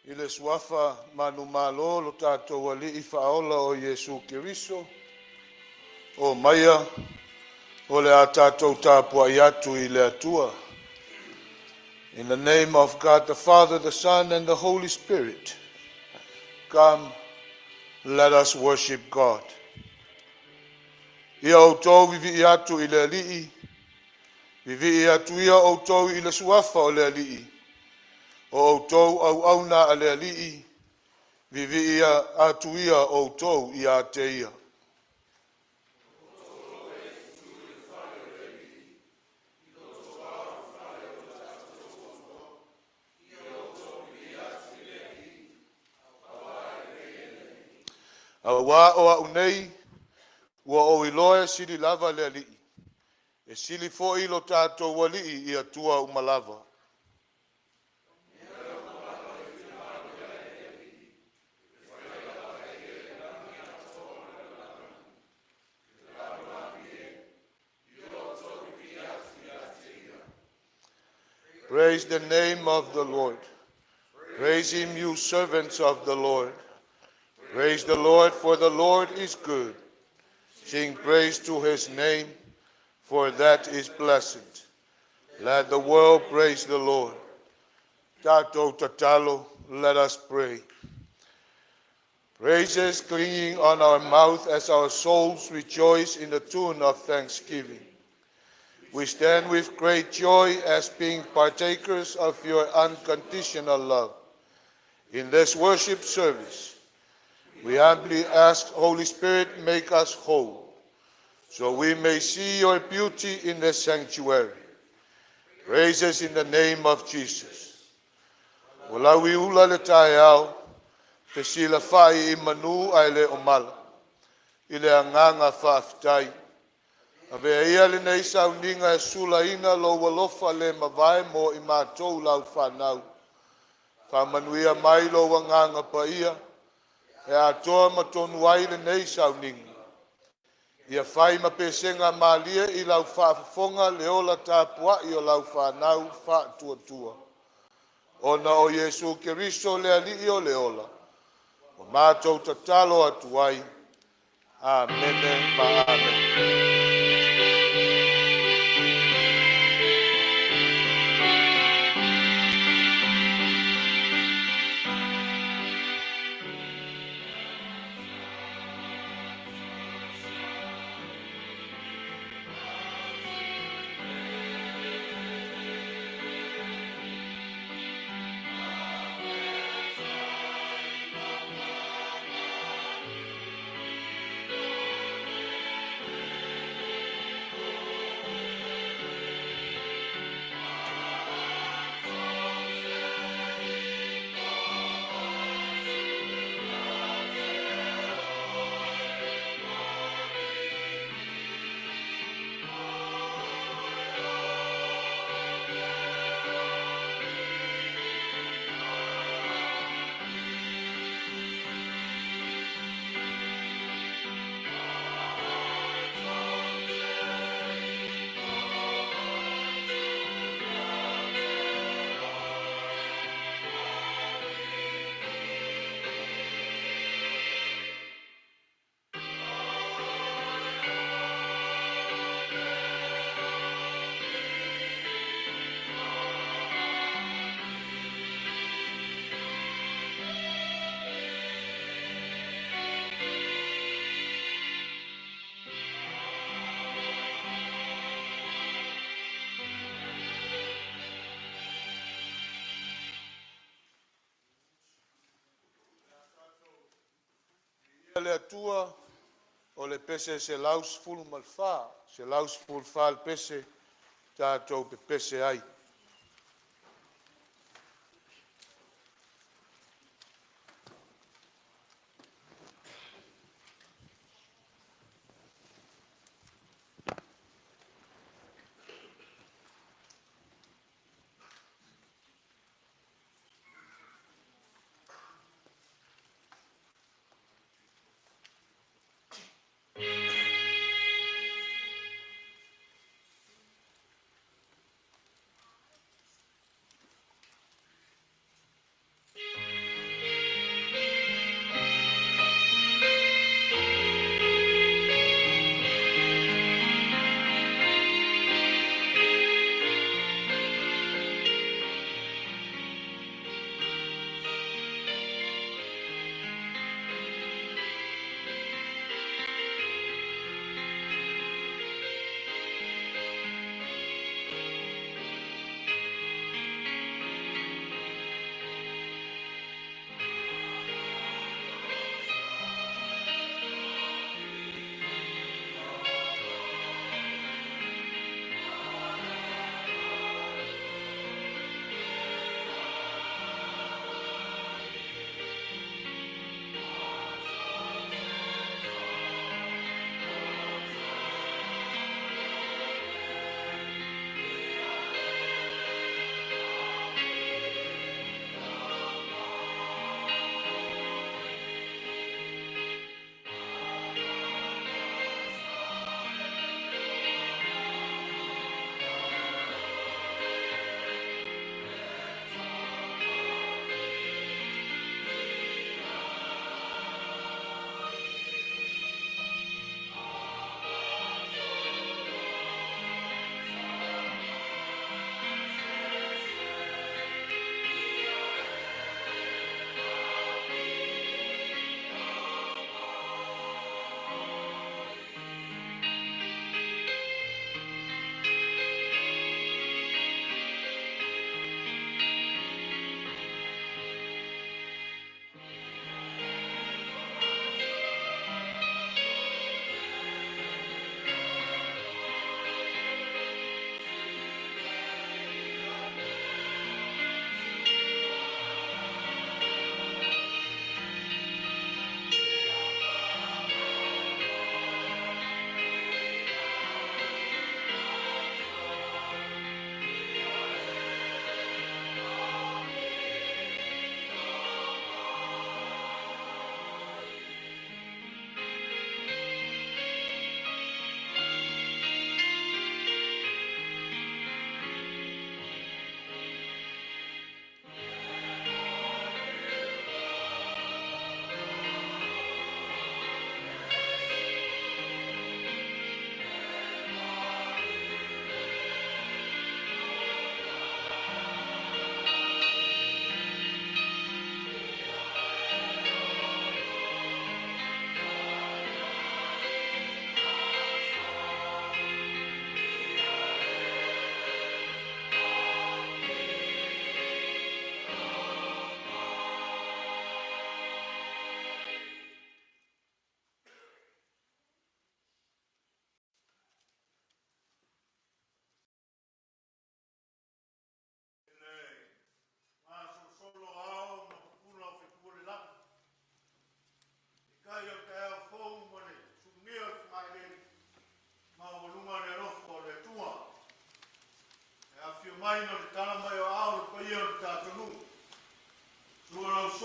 I le suafa manumalo o lo tatou Alii Faaola o Iesu Keriso, omaia o le a tatou tapuai atu i le Atua. In the name of God, the Father, the Son, and the Holy Spirit, come, let us worship God. Ia outou vivii atu i le Alii, vivii atu ia outou i le suafa o le Alii, o outou auauna a le Alii, vivii atu ia outou ia te Ia. Auā o a'u nei ua ou iloa e sili lava le Alii, e sili foi lo tatou Alii i Atua uma lava. Praise the name of the Lord. Praise him, you servants of the Lord. Praise the Lord, for the Lord is good. Sing praise to his name, for that is blessed. Let the world praise the Lord. Tatou tatalo, let us pray. Praises clinging on our mouth as our souls rejoice in the tune of thanksgiving. We stand with great joy as being partakers of your unconditional love. In this worship service, we humbly ask, Holy Spirit, make us whole, so we may see your beauty in the sanctuary. Praises in the name of Jesus. Ua lauiula le taeao, fesilafai i manu ae le o mala, i le agaga faafetai. Avea ia lenei sauniga e sulaina lou alofa le mavae mo i matou lau fanau. Faamanuia mai lou agaga paia e atoa ma tonu ai lenei sauniga. Ia fai ma pesega malie i lau faafofoga le ola tapuai o lau fanau faatuatua. Ona o Iesu Keriso le Alii o le ola, ua matou tatalo atu ai. Amene ma amene. Le Atua o le pese 114, 114 le pese tatou pepese ai.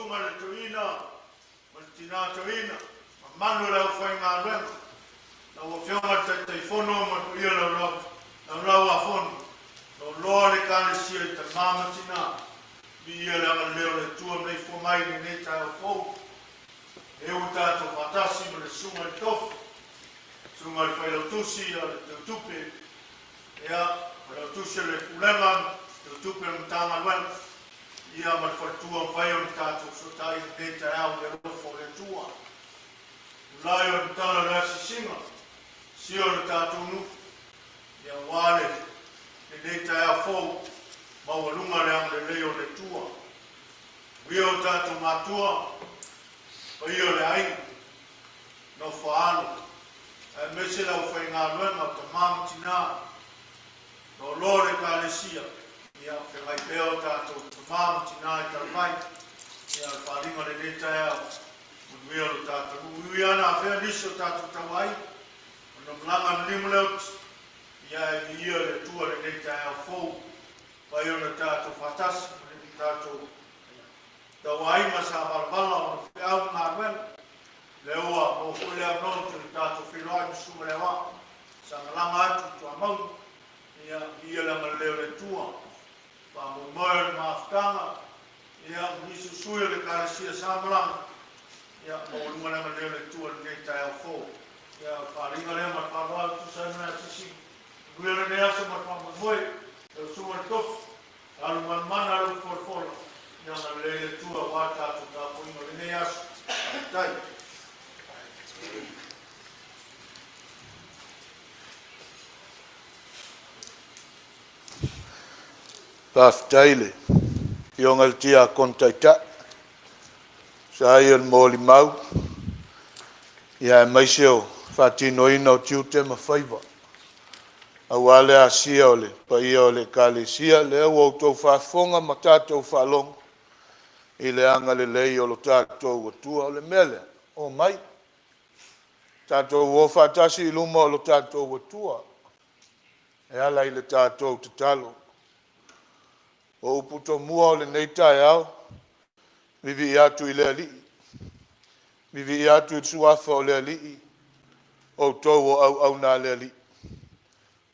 Susuga i le Toeaina ma le Tina Toeaina, mamalu i le aufaigaluega, lau Afioga i le Taitaifono ma le paia o le Laulau-a-Fono, loaloa le Ekalesia i Tama ma Tina, viia le agalelei o le Atua ua maleifua mai i lenei taeao fou, lea ua tatou faatasi ma le Susuga i le Tofi, Susuga i le Failautusi o le Failautusi o le Pulega o Tupe a le Matagaluega ma le faletua ua mafai ona tatou fesootai i lenei taeao i le alofa o le Atua. Ua ula le matala o le asiasiga i le afio o le tatou nuu aua lenei taeao fou ua maualuga le agalelei o le Atua. Manuia o tatou matua, paia o le aiga, nofo a alo aemaise le aufaigaluega o tama ma tina, loaloa le Ekalesia. Ia feagai pea o tatou tama ma tina i talavai. A o le faaaliga i lenei taeao, manuia lo tatou nuu. E ui lava ina afea nisi o tatou tauaiga ona malaga i maliu ma le oti, ae viia le Atua i lenei taeao fou ua mafai ona tatou faatasi ma le tatou tauaiga sa valavala ona o feau ma galuega. Lea ua maua foi le avanoa e tatou te feiloai ma le Susuga i le Aoao sa malaga atu i tuamauga. Ia viia le agalelei o le Atua. Faamoemoe o le mafutaga ma nisi o sui o le Ekalesia sa malaga, ia maualuga le agalelei o le Atua i lenei taeao fou. Ia o le faaaliga lea ma le faaaloalo e tusa ai ma le asiasiga. Manuia lenei aso ma le faamoemoe. Lau Susuga i le Tofi Alumanamana lou folafola, ia agalelei le Atua aua le tatou tapuaiga i lenei aso. Faafetai. Faafetai i le Afioga i le Tiakono Taitai e tusa ai o le molimau aemaise o le faatinoina o tiute ma faiva aua le asia o le paia o le Ekalesia. Lea ua outou faafofoga ma tatou faalogo i le agalelei o lo tatou Atua. O le mea lea, omai tatou o faatasi i luma o lo tatou Atua e ala i le tatou tatalo. O upu tomua o lenei taeao, vivii atu i le Alii, vivii atu i le Suafa o le Alii, outou o auauna a le Alii,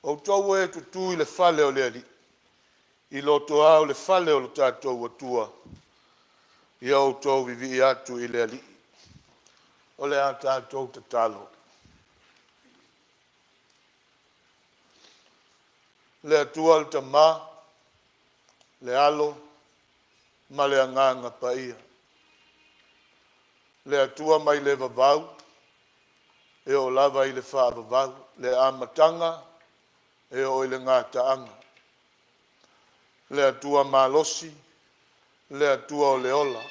outou o e tutu i le fale o le Alii, i lotoa o le fale o lo tatou Atua, ia outou vivii atu i le Alii. O le a tatou tatalo. Le Atua le Tama, le Alo ma le Agaga Paia. Le Atua mai le vavau e oo lava i le faavavau, le amataga e oo i le gataaga. Le Atua malosi, le Atua o le ola,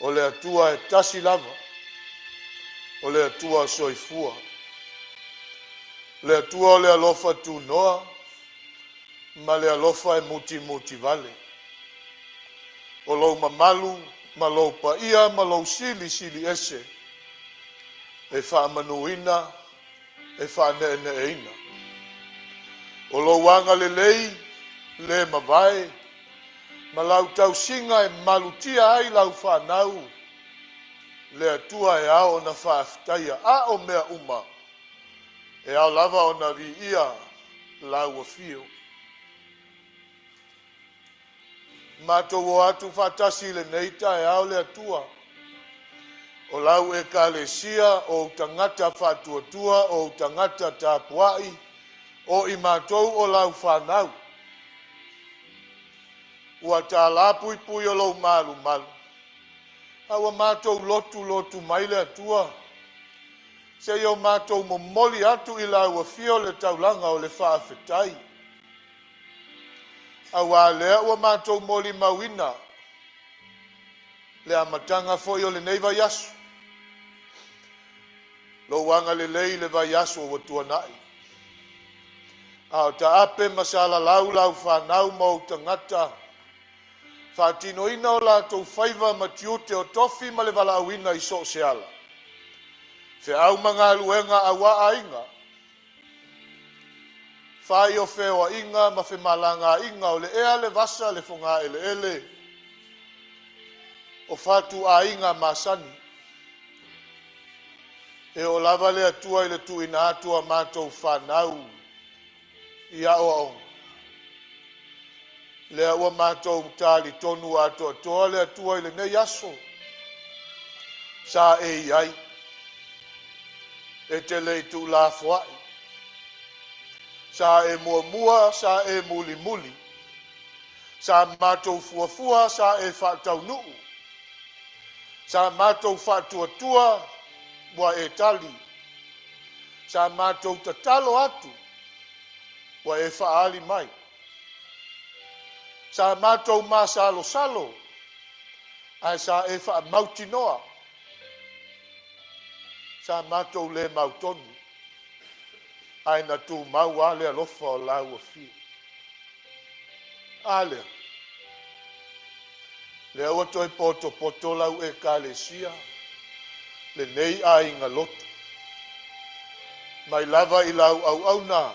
o le Atua e tasi lava, o le Atua soifua, le Atua o le alofa tunoa ma le alofa e mutimutivale. O lou mamalu ma lou paia ma lou silisili ese e faamanuina e faaneeneeina. O lou agalelei le mavae ma lau tausiga e malutia ai lau fanau, le Atua e ao ona faafetaia, a o mea uma e ao lava ona viia lau afio. Matou o atu faatasi i lenei taeao le Atua, o lau ekalesia, o ou tagata faatuatua, o ou tagata tapuai, o i matou o lau fanau. Ua tala puipui o lou malumalu, a ua matou lotu lotu mai le Atua seia o matou momoli atu i lau afio le taulaga o le faafetai. Aua o lea ua matou molimauina le amataga foi o lenei vaiaso, lou agalelei i le vaiaso ua tuanai, a o taape ma salalau lau fanau ma ou tagata, faatinoina o latou faiva ma tiute o tofi ma le valaauina i so o se ala, feau ma galuega aua aiga, fai o feoaiga ma femalagaaiga o le ea, le vasa, le fogaeleele. O fatuaiga masani e oo lava le Atua i le tuuina atu o a matou fanau i aoaoga, lea ua matou talitonu atoatoa le Atua i lenei aso sa e i ai, e te le i tuulafoai. Sa e muamua, sa e mulimuli, sa matou fuafua, sa e faataunuu, sa matou faatuatua, ua e tali, sa matou tatalo atu, ua e faaali mai, sa matou masalosalo, ae sa e faamautinoa, sa matou le mautonu, ae na tumau lava le alofa o lau Afio. A lea? Lea ua toe potopoto lau Ekalesia, lenei aiga lotu, mai lava i lau auauna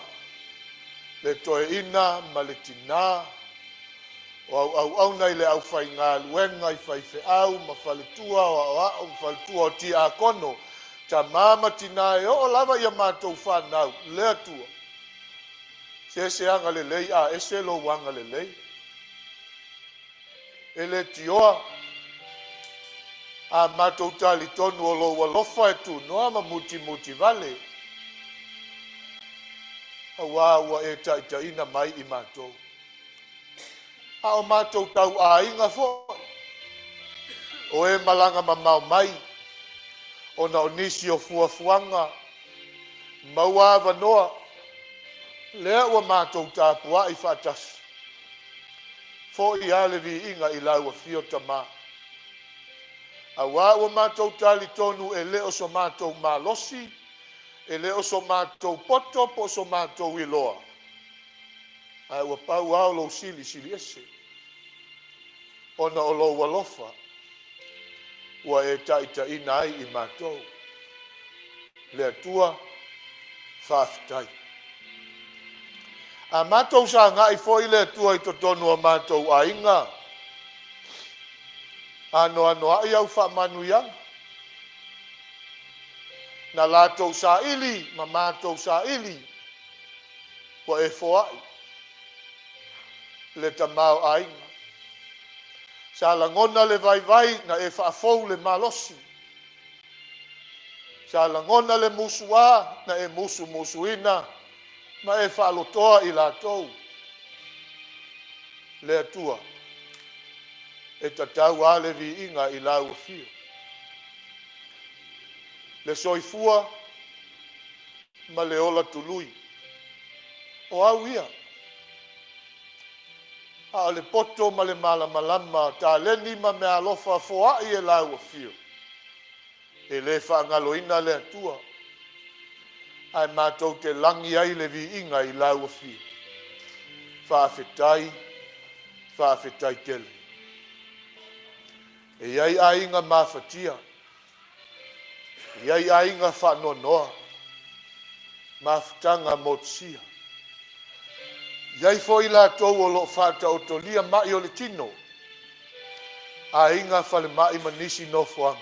le toeaina ma le tinā o au auauna i le aufaigaluega i faifeau ma faletua, o aoao ma faletua, o tiakono, tama ma tina e oo lava ia matou fanau. Le Atua, se se agalelei a ese lou agalelei, e leitioa a matou talitonu o lou alofa e tunoa ma mutimutivale, aua ua e taitaiina mai i matou, a o matou tauaiga foi, o e malaga mamao mai ona o nisi o fuafuaga, maua avanoa, lea ua matou tapuai faatasi. Foi lava le viiga i lau afio Tama, aua ua matou talitonu e le o so matou malosi, e le o so matou poto po o so matou iloa, ae ua pau lava o lou Silisili Ese ona o lou alofa ua e taitaiina ai i matou. Le Atua, faafetai. A matou sagai foi le Atua i totonu o matou aiga, anoanoai au faamanuiaga na latou saili ma matou saili, ua e foai le tamaoaiga. Sa lagona le vaivai na e faafou le malosi. Sa lagona le musua na e musumusuina ma e faalotoa i latou. Le Atua, e tatau lava le viiga i lau Afio. Le soifua ma le ola tului, o au ia, a o le poto ma le malamalama, taleni ma meaalofa foai e lau Afio, e le faagaloina le Atua, ae matou te lagi ai le viiga i lau Afio. Faafetai, faafetai tele. E i ai aiga mafatia, e i ai aiga faanoanoa, mafutaga motusia. E i ai foi i latou o lo o faataotolia mai o le tino, aiga falemai ma nisi nofoaga.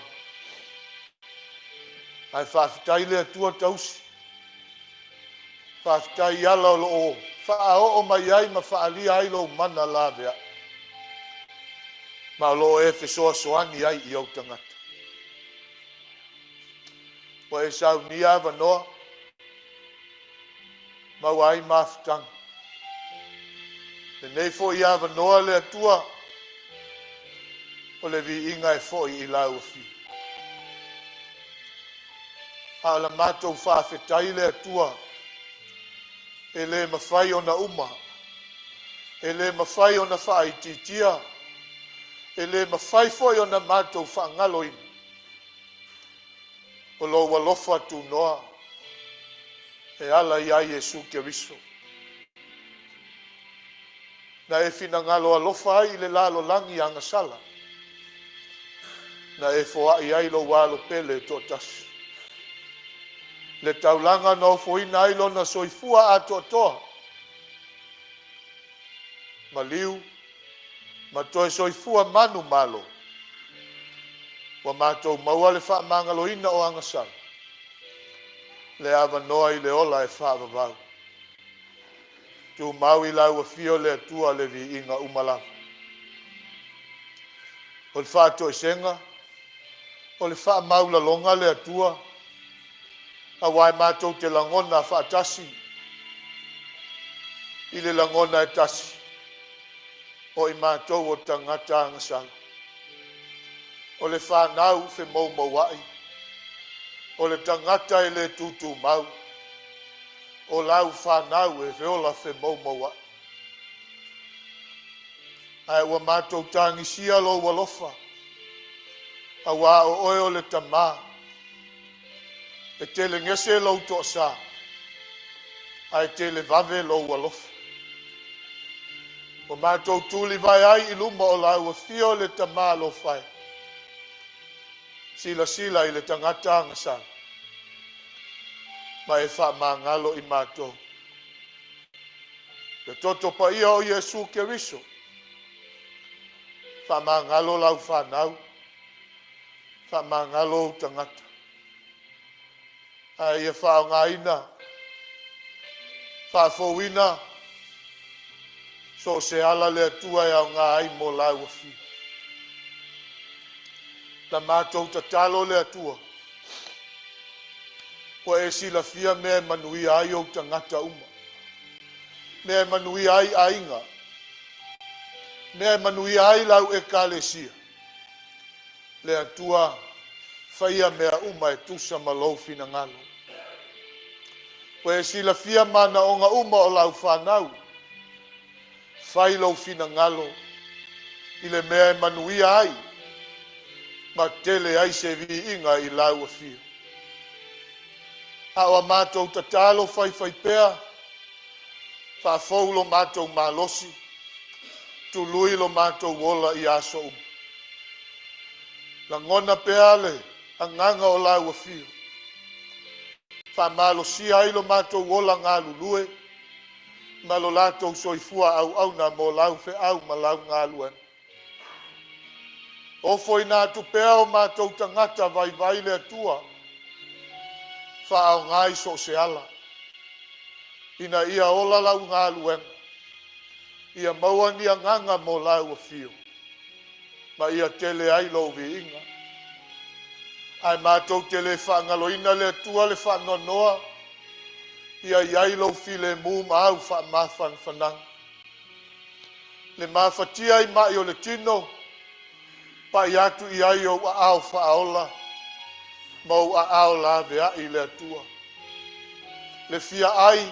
Ae faafetai le Atua tausi, faafetai i ala o lo o faaoo mai ai ma faaalia ai lou mana laveai, ma o lo o e fesoasoani ai i ou tagata. Ua e saunia avanoa, maua ai mafutaga. Lenei foi avanoa le Atua, o le viiga e foi i lau Afio. A o la matou faafetai le Atua, e le mafai ona uma, e le mafai ona faaitiitia, e le mafai foi ona matou faagaloina o lou alofa tunoa e ala ia Iesu Keriso. Na e finagalo alofa ai i le lalolagi agasala, na e foai ai lou Alo pele e toatasi, le taulaga na ofoina ai lona soifua atoatoa, maliu ma toe soifua manumalo. Ua matou maua le faamagaloina o agasala, le avanoa i le ola e faavavau. Tumau i lau afio le Atua le viiga uma lava. O le faatoesega, o le faamaualaloga le Atua, aua e matou te lagona faatasi i le lagona e tasi, o i matou o tagata agasala. O le fanau femoumouai, o le tagata e le tutumau, o lau fanau e feola femoumouai. Ae ua matou tagisia lou alofa, auā o oe o le Tamā, e telegese lou toasā, ae televave lou alofa. Ua matou tulivae ai i luma o lau afio le Tamā alofa e, silasila i le tagata agasala, ma e faamagalo i matou. Le toto paia o Iesu Keriso, faamagalo lau fanau, faamagalo ou tagata, ae ia faaaogaina, faafouina so o se ala le Atua e aoga ai mo lau afio. Na matou tatalo le Atua, ua e silafia mea e manuia ai ou tagata uma, mea e manuia ai aiga, mea e manuia ai lau ekalesia. Le Atua, faia mea uma e tusa ma lou finagalo. Ua e silafia manaoga uma o lau fanau, fai lou finagalo i le mea e manuia ai ma tele ai se viiga i lau afio. A o a matou tatalo faifaipea, faafou lo matou malosi, tului lo matou ola i aso uma. Lagona pea le agaga o lau afio, faamalosia ai lo matou ola galulue ma lo latou soifua auauna mo lau feau ma lau galuega. Ofoina atu pea o matou tagata vaivai le Atua, faaaoga i so o se ala, ina ia ola lau galuega, ia maua ni agaga mo lau afio, ma ia tele ai lou viiga. Ae matou te le faagaloina le Atua le faanoanoa, ia i ai lou filemu ma au faamafanafanaga. Le mafatia i mai o le tino, pai atu i ai ou aao faaola ma ou aao laveai le Atua. Le fia ai,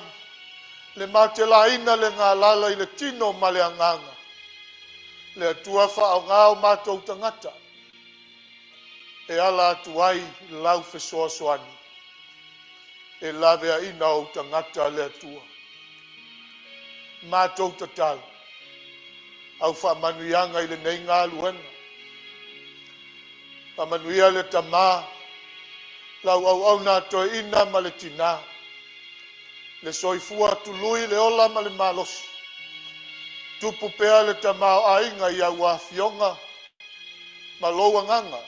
le matelaina le galala i le tino ma le agaga, le Atua faaaoga o matou tagata e ala atu ai lau fesoasoani e laveaina ou tagata le Atua. Matou tatalo, au faamanuiaga i lenei galuega. Faamanuia le Tama, lau auauna a toeaina ma le tina, le soifua tului le ola ma le malosi, tupu pea le tamaoaiga i au afioga ma lou agaga,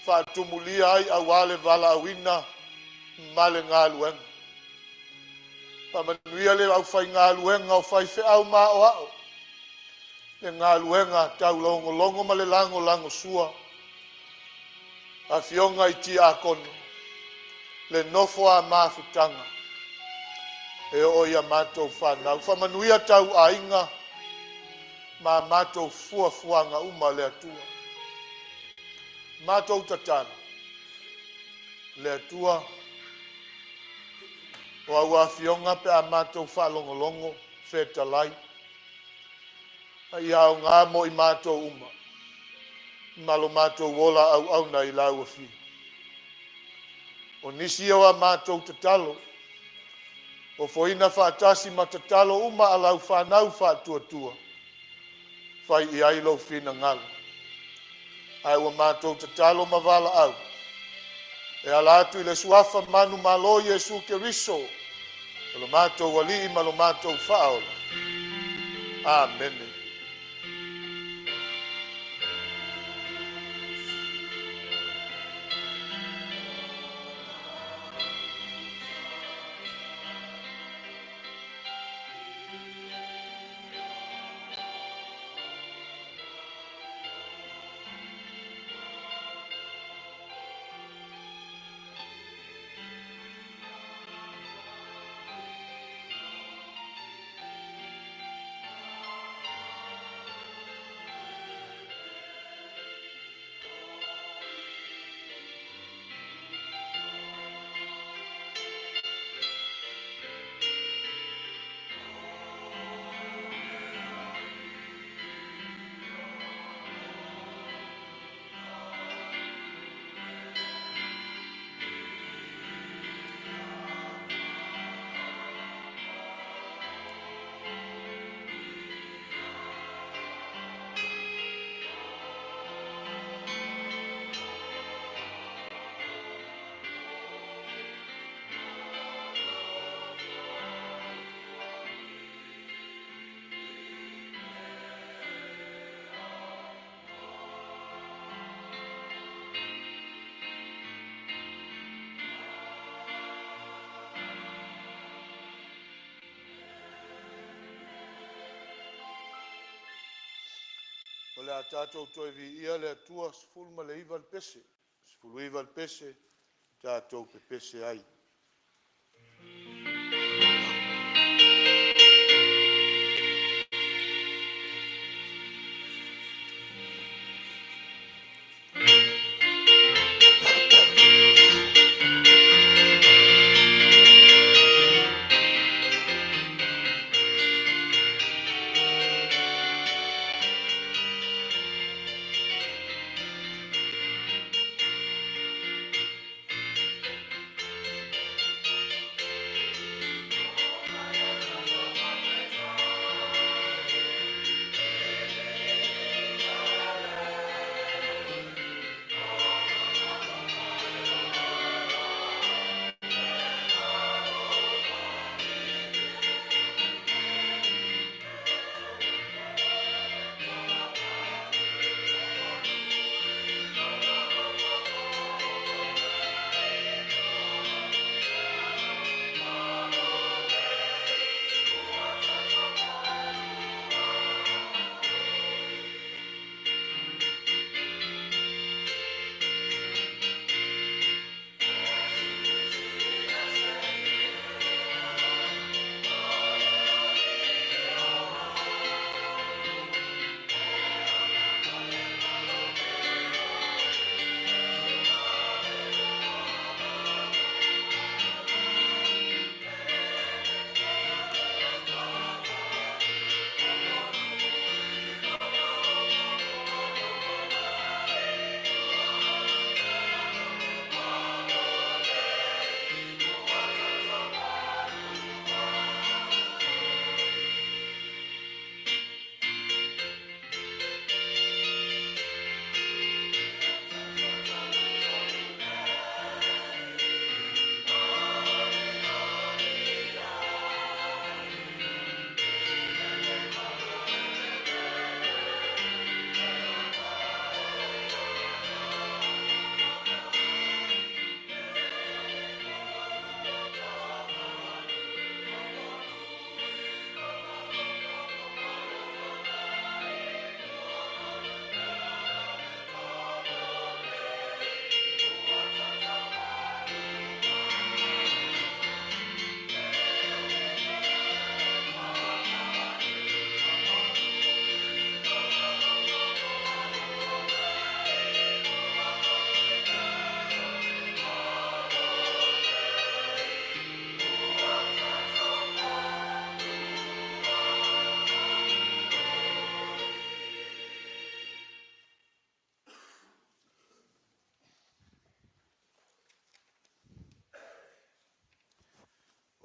faatumulia ai aua le valaauina ma le galuega. Faamanuia le aufaigaluega o faifeau ma aoao, le galuega taulogologo ma le lagolagosua, afioga i tiakono, le nofo a mafutaga e oo ia matou fanau. Faamanuia tau aiga ma matou fuafuaga uma le Atua. Matou tatalo, le Atua, o au afioga pe a matou faalogologo, fetalai, a ia aoga mo i matou uma ma lo matou ola auauna i lau afio. O nisi o a matou tatalo, ofoina faatasi ma tatalo uma a lau fanau faatuatua, fai i ai lou finagalo. Ae ua matou tatalo ma valaau, e ala atu i le suafa manumalo Iesu Keriso, o lo matou Alii ma lo matou Faaola. Amene. le a tatou toe viia le Atua 19 le pese, 19 le pese, tatou pepese ai.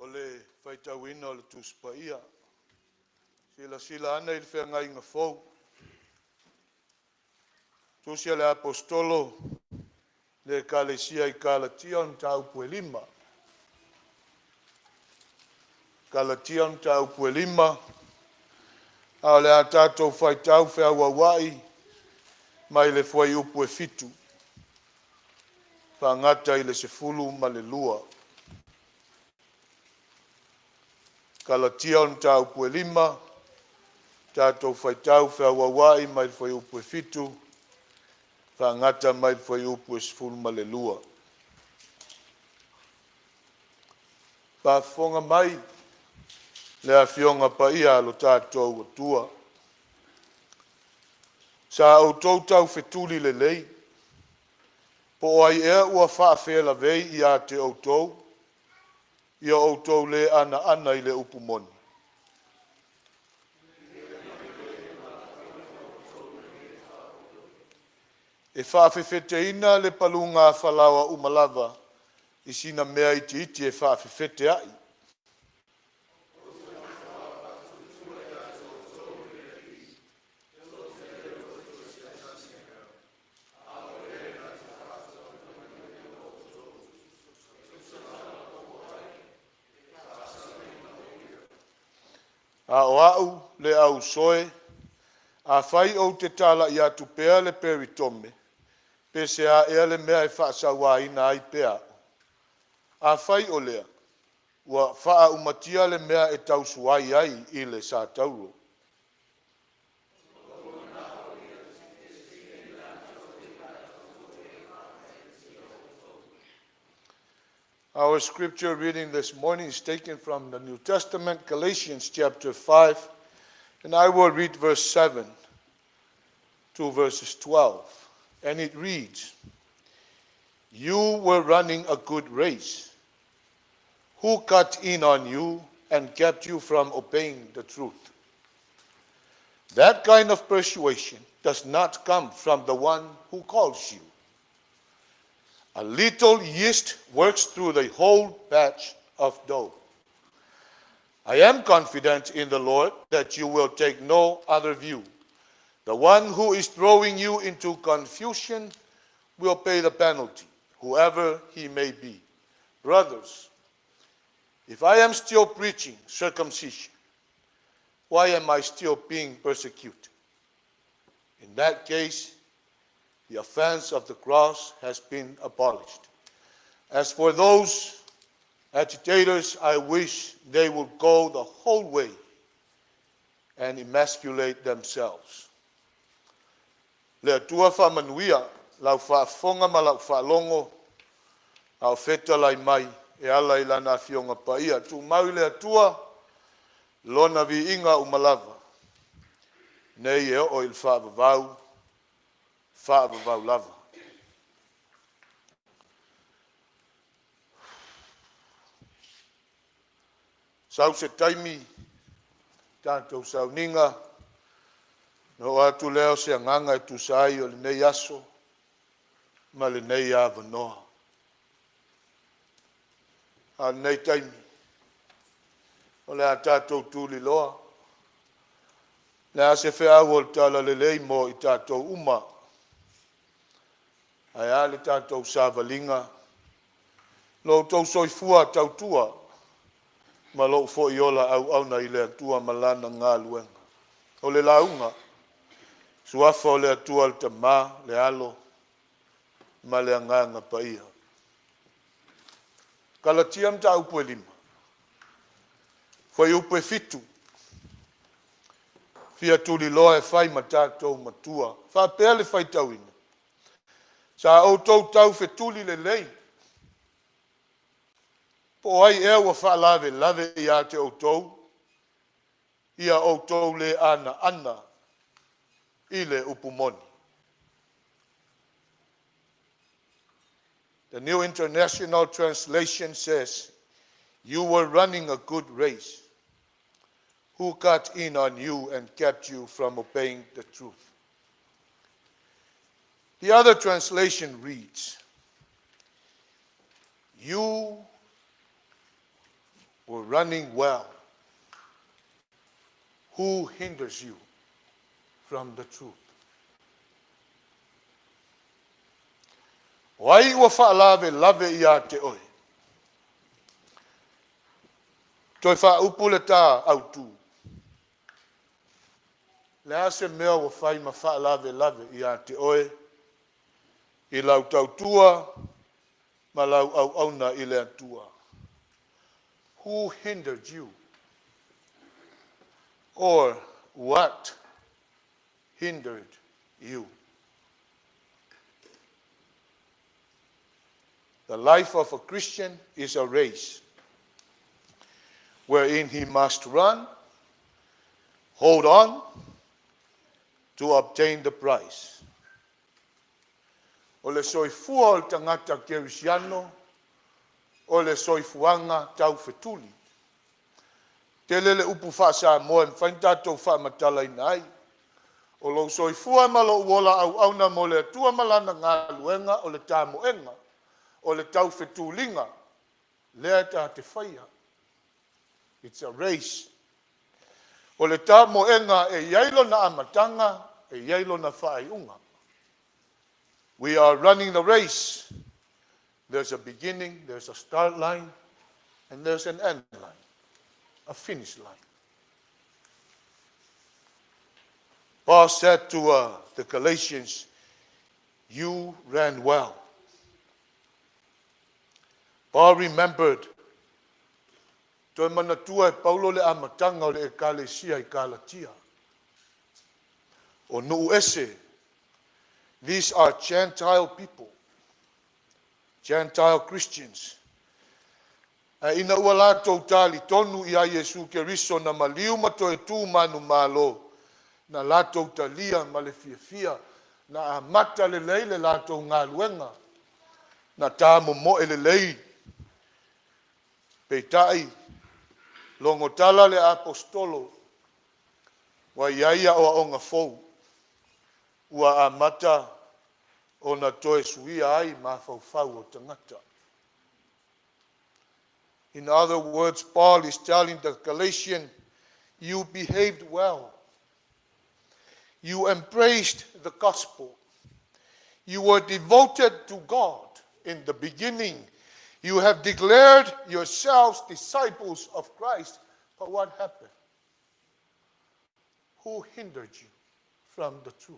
O le faitauina o le Tusi Paia. Silasila ane i le feagaiga fou. Tusi a le Aposetolo le Ekalesia i Kalatia o le mataupu e 5. Kalatia o le mataupu e 5, a o le a tatou faitau feauaua'i mai le fuaiupu e 7 faagata i le 12. Kalatia o le mataupu e 5, tatou faitau feauaua'i mai le fuaiupu e 7 faagata mai le fuaiupu e 12. Faafofoga mai le Afioga Paia a lo tatou Atua. Sa outou taufetuli lelei, po o ai ea ua faafelavei ia te outou, ia outou le anaana i le upu moni? E faafefeteina le paluga falaoa uma lava i sina mea itiiti e faafefete a'i. A o a'u le ausoe, afai ou te tala'i atu pea le peritome, pe se a ea le mea e faasauaina ai pea a'u? Afai o lea, ua faaumatia le mea e tausuai ai i le satauro. Our scripture reading this morning is taken from the New Testament, Galatians chapter 5, and I will read verse 7 to verses 12. And it reads, You were running a good race. Who cut in on you and kept you from obeying the truth? That kind of persuasion does not come from the one who calls you. A little yeast works through the whole batch of dough. I am confident in the Lord that you will take no other view. The one who is throwing you into confusion will pay the penalty, whoever he may be. Brothers, if I am still preaching circumcision, why am I still being persecuted? In that case, the offense of the cross has been abolished. As for those agitators, I wish they would go the whole way and emasculate themselves. Le Atua faamanuia lau faafofoga ma lau faalogo a o fetalai mai e ala i lana afioga paia. Tumau i le Atua lona viiga uma lava, nei e oo i le faavavau, faavavau lava. Sau se taimi tatou sauniga, na oo atu lea o se agaga e tusa ai o lenei aso ma lenei avanoa. A o lenei taimi, o le a tatou tuliloa le a se feau o le talalelei mo i tatou uma, ae a le tatou savaliga, lo outou soifua tautua ma lou foi ola auauna i le Atua ma Lana galuega. O le lauga, suafa o le Atua le Tama, le Alo ma le Agaga Paia. Kalatia Mataupu e 5, Fuaiupu e 7, fia tuliloa e fai ma tatou matua. Faapea le faitauina, sa outou taufetuli lelei, po o ai ea ua faalavelave ia te outou, ia outou le anaana i le upu moni. The New International Translation says, You were running a good race. Who cut in on you and kept you from obeying the truth? The other translation reads, You were running well. Who hinders you from the truth? O ai ua faalavelave ia te oe? Toe faaupu le tā autu. Le a se mea ua fai ma faalavelave ia te oe i lau tautua ma lau auauna i le Atua. Who hindered you? Or what hindered you? The life of a Christian is a race wherein he must run, hold on to obtain the prize. O le soifua o le tagata kerisiano, o le soifuaga taufetuli. Tele le upu faa-Samoa e mafai ona tatou faamatalaina ai. O lou soifua ma lou ola auauna mo le Atua ma Lana galuega o le tamoega, o le taufetuliga lea ta te faia. It's a race. O le tamoega e i ai lona amataga, e i ai lona faaiuga. We are running the race. There's a beginning, there's a start line, and there's an end line, a finish line. Paul said to the Galatians, You ran well. Paul remembered toe manatua e Paulo le amataga o le ekalesia i Kalatia. O nuu ese, these are Gentile people, Gentile Christians. Ae ina ua latou talitonu ia Iesu Keriso na maliu ma toe tu manumalo, na latou talia ma le fiafia, na amata lelei le latou galuega, na tamomoe lelei. Peitai, logo tala le Aposetolo ua i ai aoaoga fou ua amata ona toe suia ai mafaufau o tagata. In other words, Paul is telling the Galatian, you behaved well. You embraced the gospel. You were devoted to God in the beginning. You have declared yourselves disciples of Christ. But what happened? Who hindered you from the truth?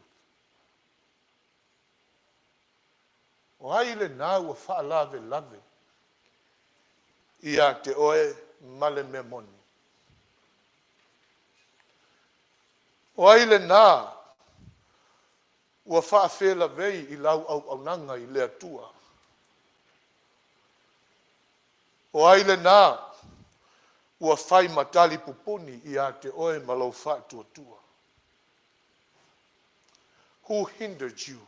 O ai lena ua faalavelave ia te oe ma le mea moni? O ai lena ua faafelavei i lau auaunaga i le Atua? O ai lena ua fai ma talipupuni ia te oe ma lou faatuatua? Who hindered you?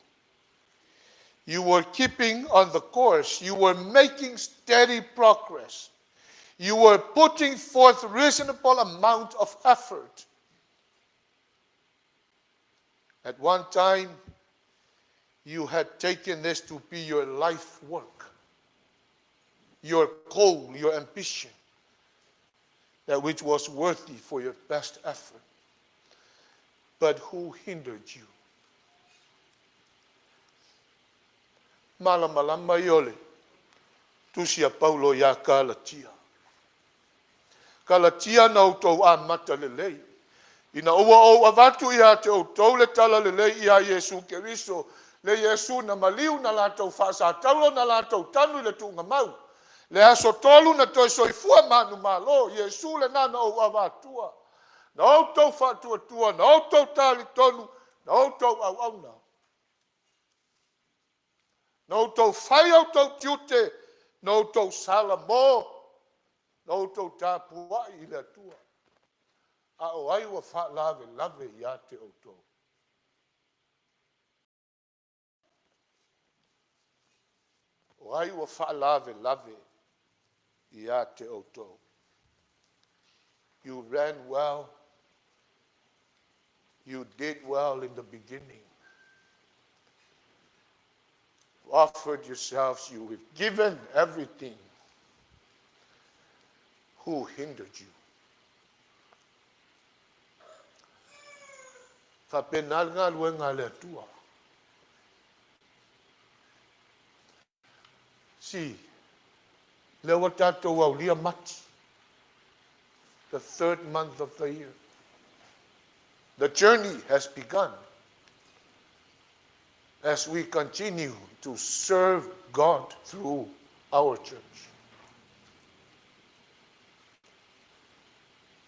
You were keeping on the course. You were making steady progress. You were putting forth reasonable amount of effort. At one time, you had taken this to be your life work, your goal, your ambition, that which was worthy for your best effort. But who hindered you? Malamalama ia o le tusi a Paulo ia Kalatia. Kalatia na outou amata lelei. Ina ua ou avatu ia te outou le tala lelei ia Iesu Keriso, le Iesu na maliu na latou faasatauro na latou tanu i le tuugamau. Le aso tolu na toe soifua manumalo, Iesu lena na ou avatua. Na outou faatuatua, na outou talitonu, na outou auauna. Na outou fai outou tiute, na outou salamo, na outou tapuai i le Atua. A o ai ua faalavelave ia te outou? O ai ua faalavelave ia te outou? You ran well. You did well in the beginning. You offered yourselves, you have given everything. Who hindered you? Faapena le galuega a le Atua. See, lea ua tatou aulia Mati, the third month of the year. The journey has begun as we continue to serve God through our church.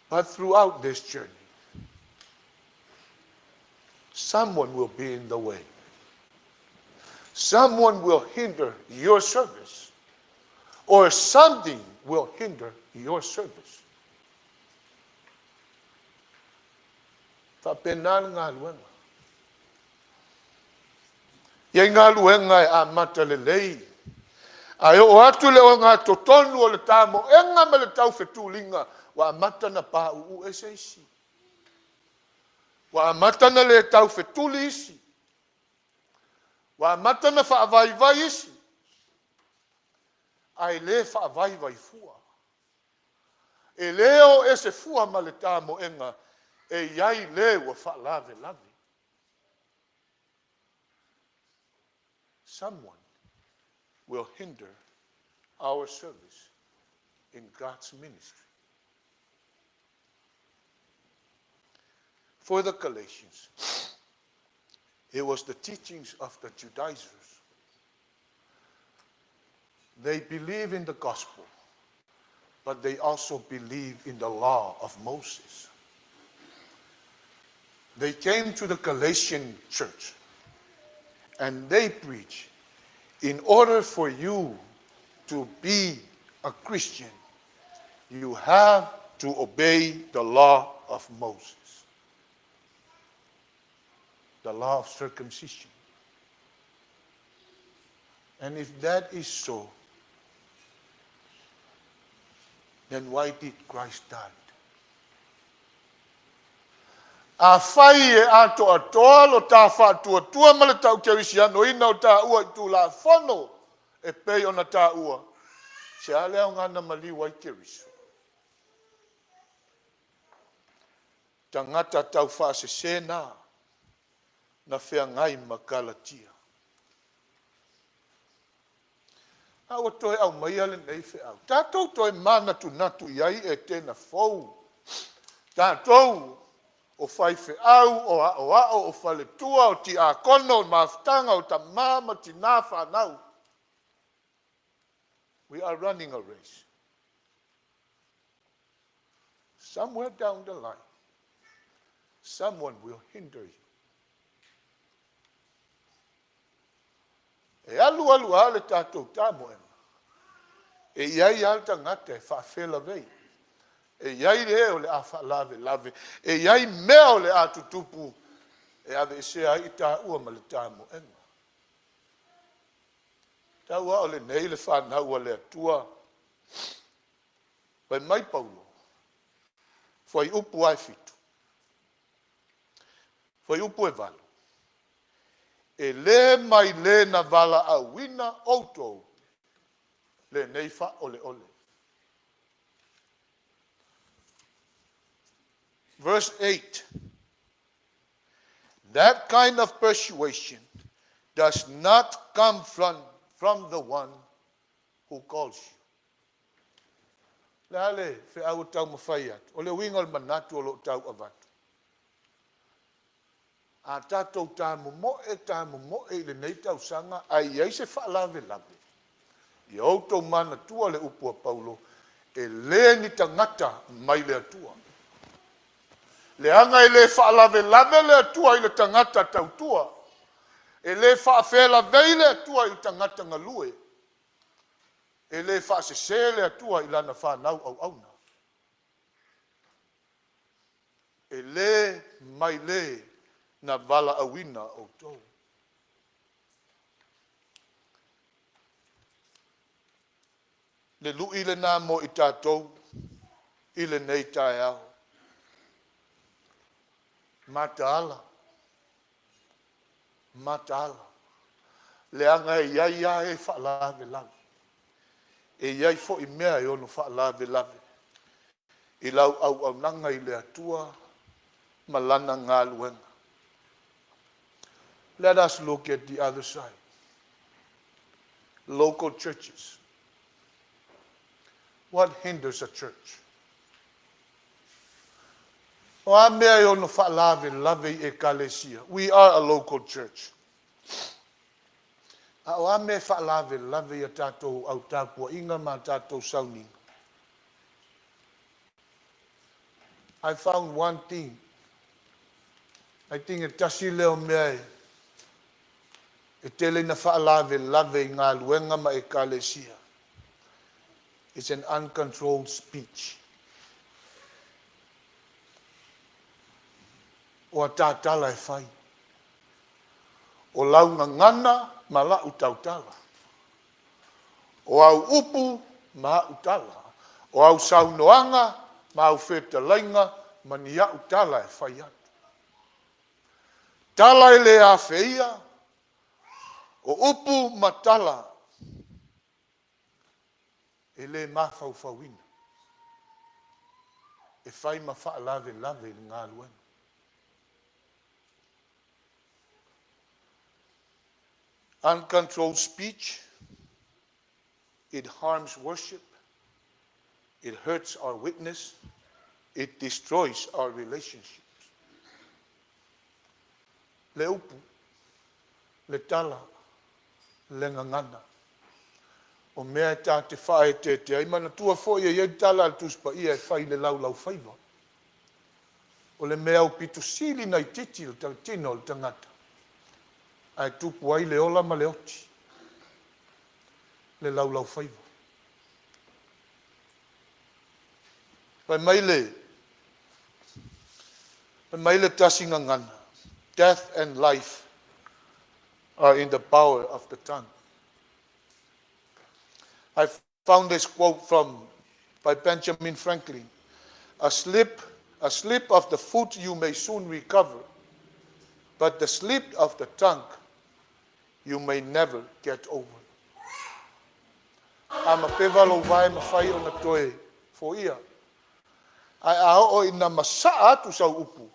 But throughout this journey, someone will be in the way. Someone will hinder your service, or something will hinder your service. Faapena le galuega. E i ai galuega e amata lelei, ae oo atu i le ogatotonu o le tamoega ma le taufetuliga, ua amata ona pauu ese isi. Ua amata ona le taufetuli isi. Ua amata ona faavaivai isi, ae le faavaivai fua. E le o ese fua ma le tamoega, e i ai le ua faalavelave. Someone will hinder our service in God's ministry. For the Galatians, it was the teachings of the Judaizers. They believe in the gospel, but they also believe in the law of Moses. They came to the Galatian church and they preach, in order for you to be a Christian, You have to obey the law of Moses, the law of circumcision. And if that is so, then why did Christ die? Afai e atoatoa lo ta faatuatua ma le taukerisianoina o taua i Tulafono e pei ona taua, se a le aoga na maliu ai Keriso? Tagata taufaasese na na feagai ma Kalatia. A ua toe aumaia lenei feau. Tatou toe manatunatu i ai Etena fou. Tatou o faifeau, o aoao, o faletua, o tiakono, o mafutaga, o tamā ma tinā fanau. We are running a race. Somewhere down the line, someone will hinder you. E alu alu lava le tatou tamoega, e i ai lava le tagata e faafelavei, e i ai le o le a faalavelave, e i ai mea o le a tutupu e aveesea ai i taua ma le tamoega. Tau lava o lenei le fanau a le Atua. Fai mai Paulo, fuaiupu lava e 7, fuaiupu e 8, e le mai le na valaauina outou lenei faaoleole. Verse 8. That kind of persuasion does not come from the one who calls you. Le a le feau e taumafai atu, o le uiga o le manatu o lo o tau avatu. A tatou tamomoe, tamomoe i lenei tausaga ae i ai se faalavelave, ia outou manatua le upu a Paulo, e le ni tagata mai le Atua. Leaga e le faalavelave le Atua i le tagata tautua. E le faafelavei le Atua i le tagata galue. E le faasese le Atua i lana fanau auauna. E le mai le na valaauina outou. Le lui lena mo i tatou i lenei taeao. Mataala, mataala, leaga e i ai lava e faalavelave. E i ai foi mea e ono faalavelave i lau auaunaga i le Atua ma Lana galuega. Let us look at the other side. Local churches. What hinders a church? O a mea e ono faalavelave i ekalesia? We are a local church. A o a mea e faalavelave ia tatou au tapuaiga ma tatou sauniga? I found one thing. I think e tasi lea o mea e tele ina faalavelave i galuega ma ekalesia. It's an uncontrolled speech. O a tā tala e fai. O lau gagana ma lau tautala. O au upu ma au tala. O au saunoaga ma au fetalaiga ma ni au tala e fai atu. Tala e le afeia, o upu ma tala e le mafaufauina. E fai ma faalavelave i le galuega. Uncontrolled speech, it harms worship, it hurts our witness, it destroys our relationships. Le upu, le tala, le gagana. O mea e ta te faaeteete ai, manatua foi e i ai le tala a le Tusi Paia e fai i le laulaufaiva. O le mea aupito sili ona itiiti i le tino o le tagata, ae tupu ai le ola ma le oti, le laulaufaiva. Fai mai le fai mai le tasi gagana, "Death and life are in the power of the tongue." I found this quote from by Benjamin Franklin. A slip of the foot you may soon recover, but the slip of the tongue you may never get over." A mapeva lou vae mafai ona toe foia. Ae a oo ina masaa atu sau upu,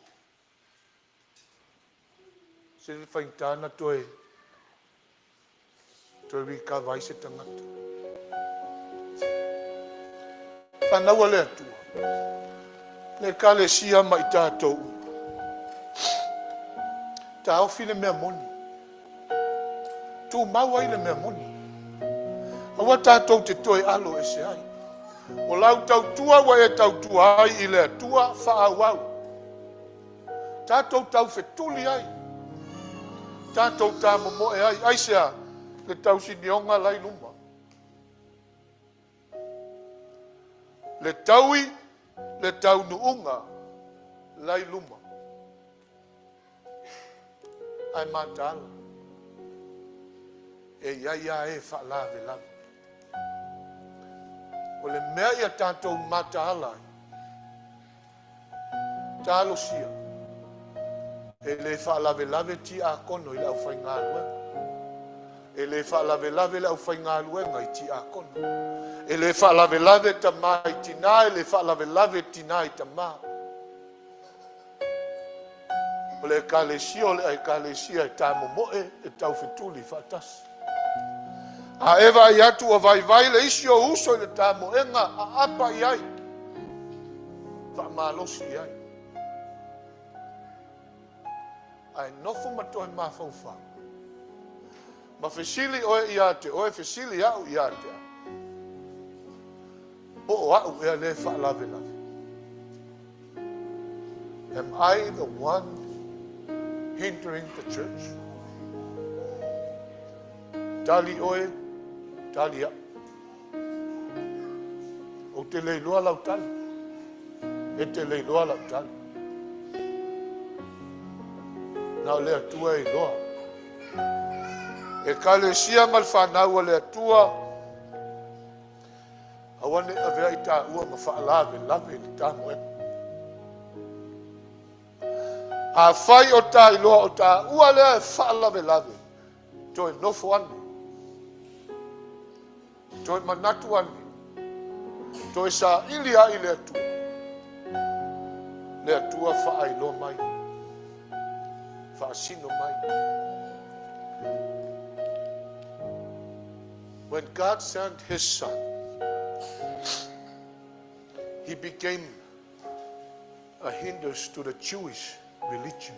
se le faigata na toe recover ai se tagata. Fanau a le Atua, le Ekalesia ma i tatou uma. Taofi le mea moni. Tumau ai le mea moni. Aua tatou te toe alo ese ai. O lau tautua ua e tautua ai i le Atua faaauau. Tatou tau fetuli ai. Tatou tamomoe ai. Aisea, le tausinioga la i luma. Le taui, le taunuuga la i luma. Ae mataala. E iai lava e faalavelave. O le mea ia tatou mataala ai, talosia, e le faalavelave tiakono i le aufaigaluega. E le faalavelave le aufaigaluega i tiakono. E le faalavelave tamā i tinā, e le faalavelave tinā i tamā. O le ekalesia o le ekalesia e tamomoe e taufetuli faatasi. A e vaai atu ua vaivai le isi o uso i le tamoega, aapa i ai, faamalosi i ai. Ae nofo ma toe mafaufau. Ma fesili oe ia te oe, fesili au ia te au. Po o au ea le faalavelave. Am I the one hindering the church? Tali oe, tali au. Ou te le iloa lau tali. E te le iloa lau tali. Na o le Atua e iloa. Ekalesia ma le fanau a le Atua, aua ne i avea i taua ma faalavelave i le tamoega. Afai o ta iloa o taua lea e faalavelave, toe nofo ane. Toe manatu ane. Toe saili ai le Atua. Le Atua faailoa mai. Faasino mai. When God sent His Son, He became a hindrance to the Jewish religion.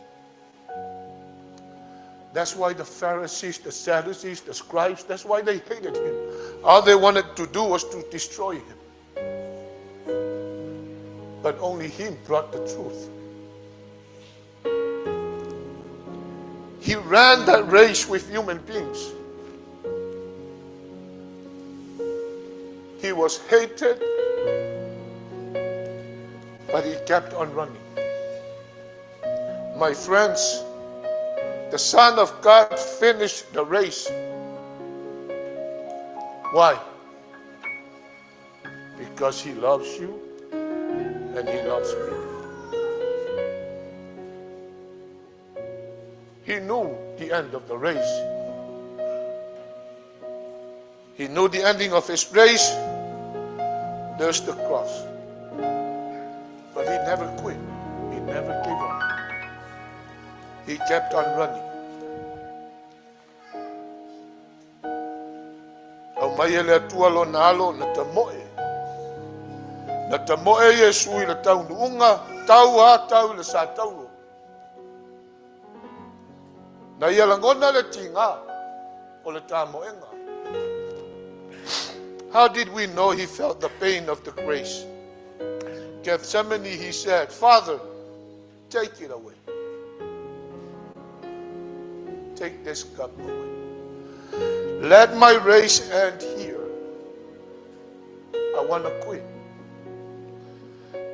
That's why the Pharisees, the Sadducees, the scribes, that's why they hated him. All they wanted to do was to destroy him. But only him brought the truth. He ran that race with human beings. He was hated, but he kept on running. My friends, the Son of God finished the race. Why? Because he loves you and he loves me. He knew the end of the race. He knew the ending of his race. There's the cross. But he never quit. He never gave up. He kept on running. Aumai e le Atua lona alo na tamoe. Na tamoe Iesu i le taunuuga, tau a tau i le sa taulo. Na ia lagona le tiga o le tamoega. How did we know he felt the pain of the grace? Gethsemane, he said, "Father, take it away. Take this cup away. Let my race end here. I want to quit."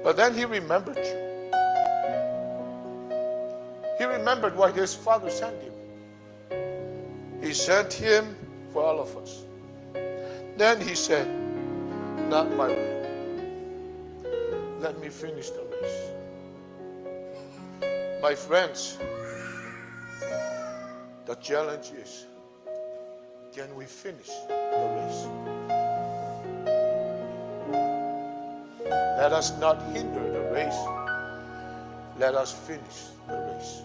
But then he remembered you. He remembered why his father sent him. He sent him for all of us. Then he said, "Not my will. Let me finish the race." My friends, the challenge is, can we finish the race? Let us not hinder the race. Let us finish the race.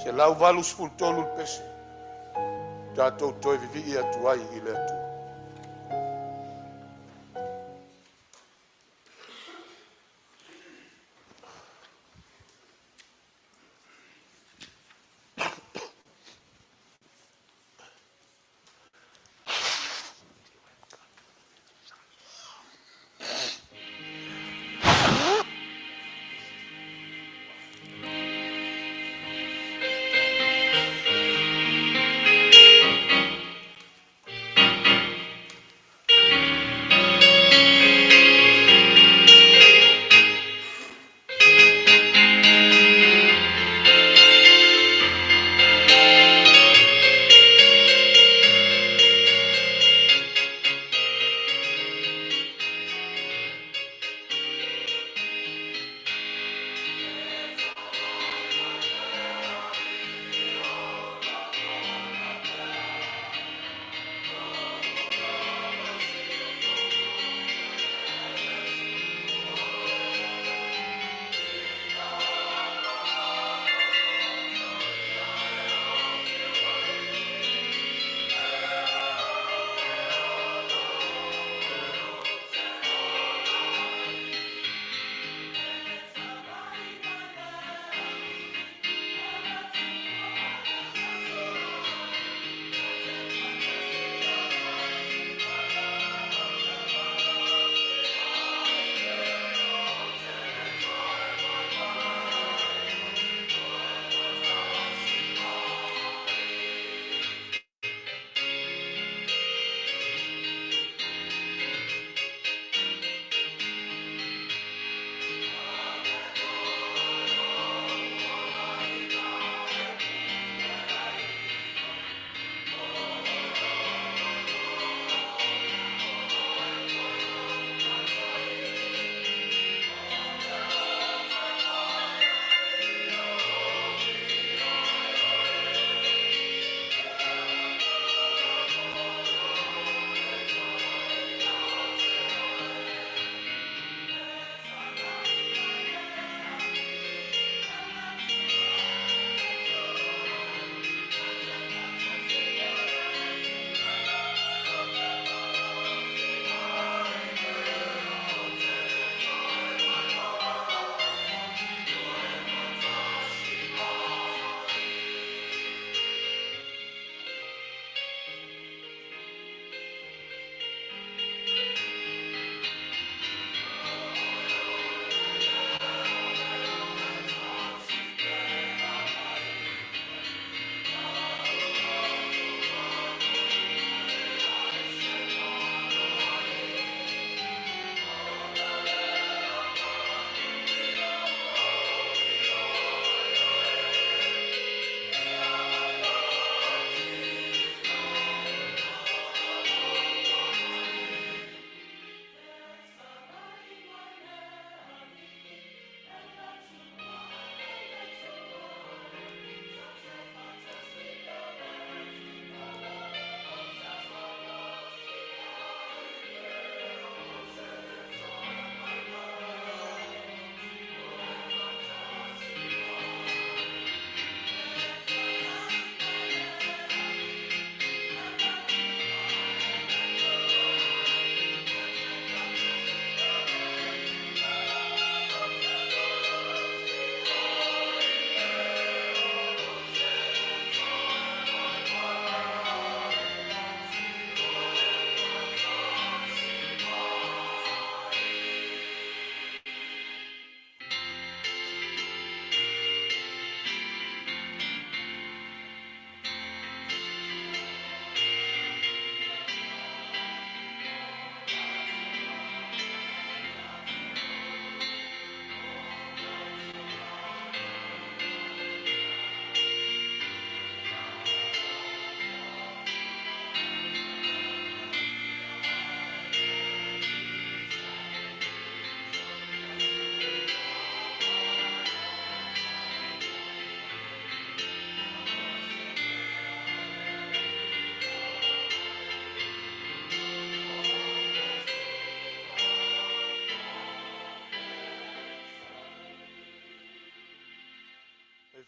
183 le pese. Tatou toe vivii atu ai i le Atua.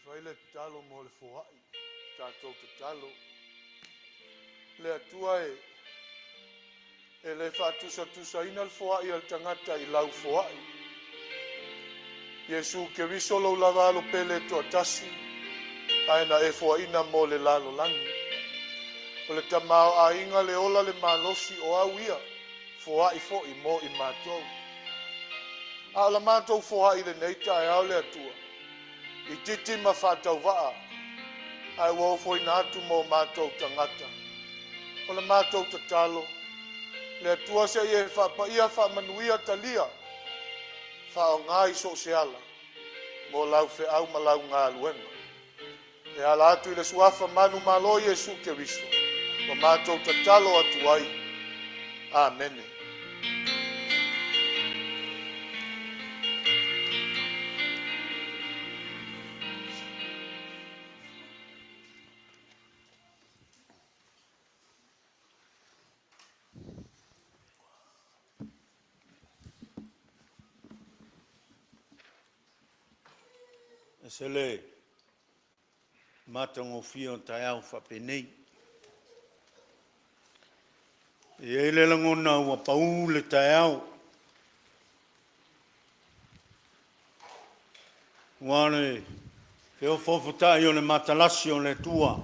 Fai le tatalo mo le foai, tatou tatalo. Le Atua e, e le faatusatusaina le foai a le tagata i lau foai. Iesu Keriso lou lava alo pele e toatasi, ae na e foaina mo le lalolagi. O le tamaoaiga le ola le malosi o au ia, foai foi mo i matou. A o la matou foai i lenei taeao le Atua, itiiti ma faatauvaa, ae ua ofoina atu mo matou tagata. O le matou tatalo, le Atua se i e faapaia faamanuia talia, faaaoga i so o se ala, mo lau feau ma lau galuega. E ala atu i le suafa manumalo o Iesu Keriso, ua matou tatalo atu ai. Amene. E ese le matagofie o taeao faapenei. E i ai le lagona ua pau le taeao, aua o le feofoofotai o le matalasi o le Atua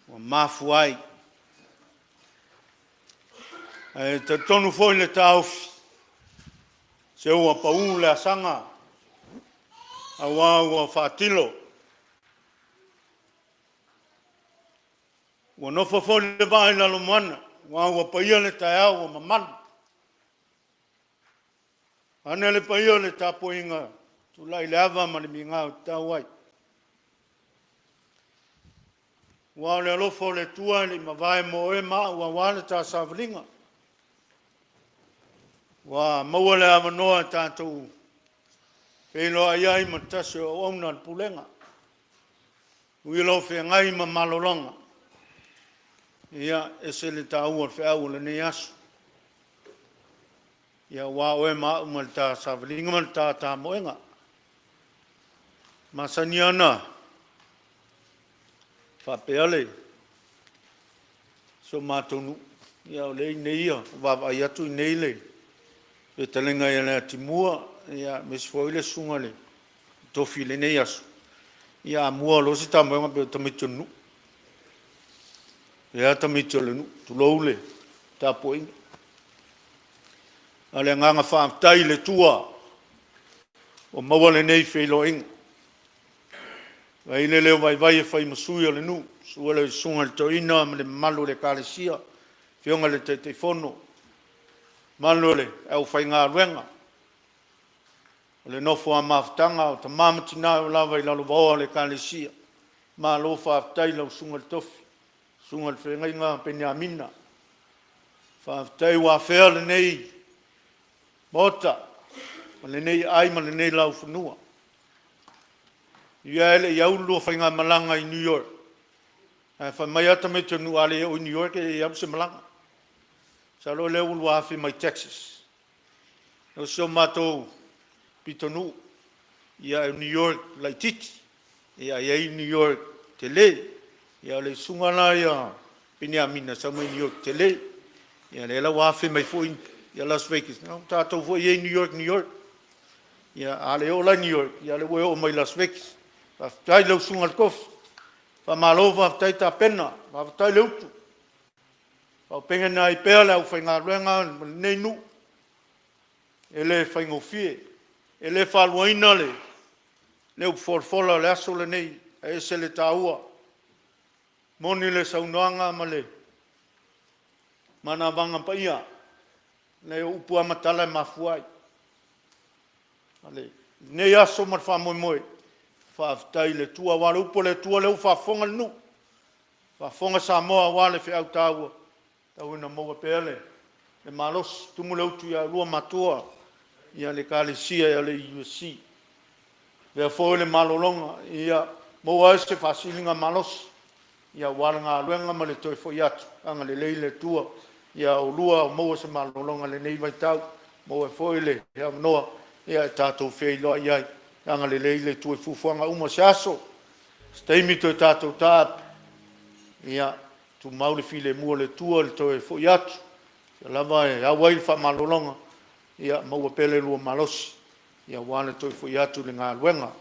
ua mafua ai. Ae talitonu foi le taofi, se ua pau le asaga, aua ua faatilo. Ua nofo foi le vaa i Lalomoana, aua ua paia le taeao ua mamalu. Vaeane le paia o le tapuaiga, tulai i le ava ma le migao e tatau ai. Aua o le alofa o le Atua e le i mavae mo oe ma au aua le ta savaliga. Ua maua le avanoa e tatou feiloai ai ma se tasi o auauna a le Pulega. Ui o lo o feagai ma malologa, ia, e ese le taua o le feau o lenei aso. Ia aua o oe ma au ma le ta savaliga ma le ta tamoega. E masani lava ona faapea le si o matou nuu, ia o lea e i inei ia, vaavaai atu o i inei le fetalaiga ia Leatinuu, aemaise foi le susuga i le tofi i lenei aso, ia a mua loa se ta moega pei o tamaiti o le nuu. E a tamaiti o le nuu, tulou le tapuaiga. A o le agaga faafetai i le Atua ua maua lenei feiloaiga. Vaai le leo vaivai e fai ma sui o le nuu, susu le susuga i le toeaina ma le mamalu o le Ekalesia, afioga i le Taitaifono, mamalu o le aufaigaluega, o le nofo a mafutaga o tama ma tina e oo lava i lalovaoa o le Ekalesia. Malo faafetai i lau susuga i le tofi, susuga i le feagaiga Peniamina. Faafetai ua afea lenei Maota ma lenei aai ma lenei laufanua. E ui lava e le i au le lua faigamalaga i New York, ae fai mai lava tamaiti o le nuu a le oo i New York e le i alu se malaga. Masalo o lea ua lua afe mai Texas. O si o matou pitonuu, ia o New York laitiiti, ae i ai New York tele. Ia o le susuga la ia Peniamina e sau mai New York tele. Ia lea la ua afe mai foi Las Vegas, o tatou foi e i ai New York, New York. Ia a le oo la i New York, ia o lea ua e oo mai Las Vegas. Faafetai i lau susuga i le tofi, faamalo faafetai tapena, faafetai le utu, faaauupegaina ai pea le aufaigaluega ma lenei nuu, e le faigofie. E le faaluaina le upu folafola o le aso lenei, ae ese le taua. E moni le saunoaga ma le manavaga paia, leai o upu lava ma tala e mafua ai. O lenei aso ma le faamoemoe, faafetai i le Atua, aua o le upu a le Atua o lea ua faafofoga le nuu, faafofoga Samoa aua le feau taua, tau ina maua pea le malosi, tumu le utu ia oulua matua le Ekalesia o le EUSC. Avea foi le malologa ia maua ai se faasiligamalosi aua le galuega ma le toe foi atu. Agalelei le Atua ia oulua maua se malologa i lenei vaitau, maua ai foi le avanoa e tatou te feiloai ai. Agalelei le Atua i fuafuaga uma o se aso, se taimi toe tatou taape, ia tumau le filemu o le Atua i le toe foi atu, o lea lava e au ai le faamalologa, ia maua pea le lua malosi aua le toe foi atu i le galuega.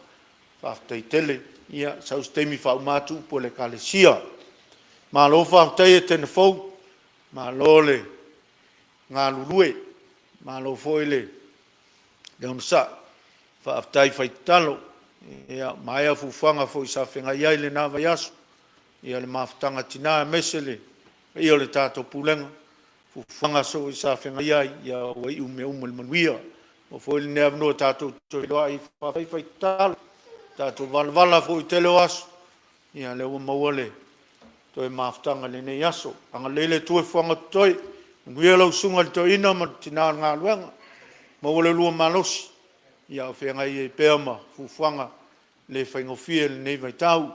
Faafetai tele. Ia sau se taimi faauma atu upu a le Ekalesia. Malo faafetai Etena fou, malo le galulue, malo foi le onosai, faafetai fai tatalo. Ua maea fuafuaga foi sa feagai ai i lena vaiaso, le mafutaga a tina aemaise le paia o le tatou pulega, o fuafuaga foi sa feagai ai, ua iu mea uma i le manuia. Ua maua foi lenei avanoa tatou te toe feiloai ai, faafetai fai tatalo, tatou valavala foi i le tele o aso, ia o lea ua maua le toe mafutaga i lenei aso. Agalelei le Atua i fuafuaga o totoe, manuia lau susuga i le toeaina ma le tina o le galuega, maua lo oulua malosi a o feagai ai pea ma fuafuaga le faigofie i lenei vaitau.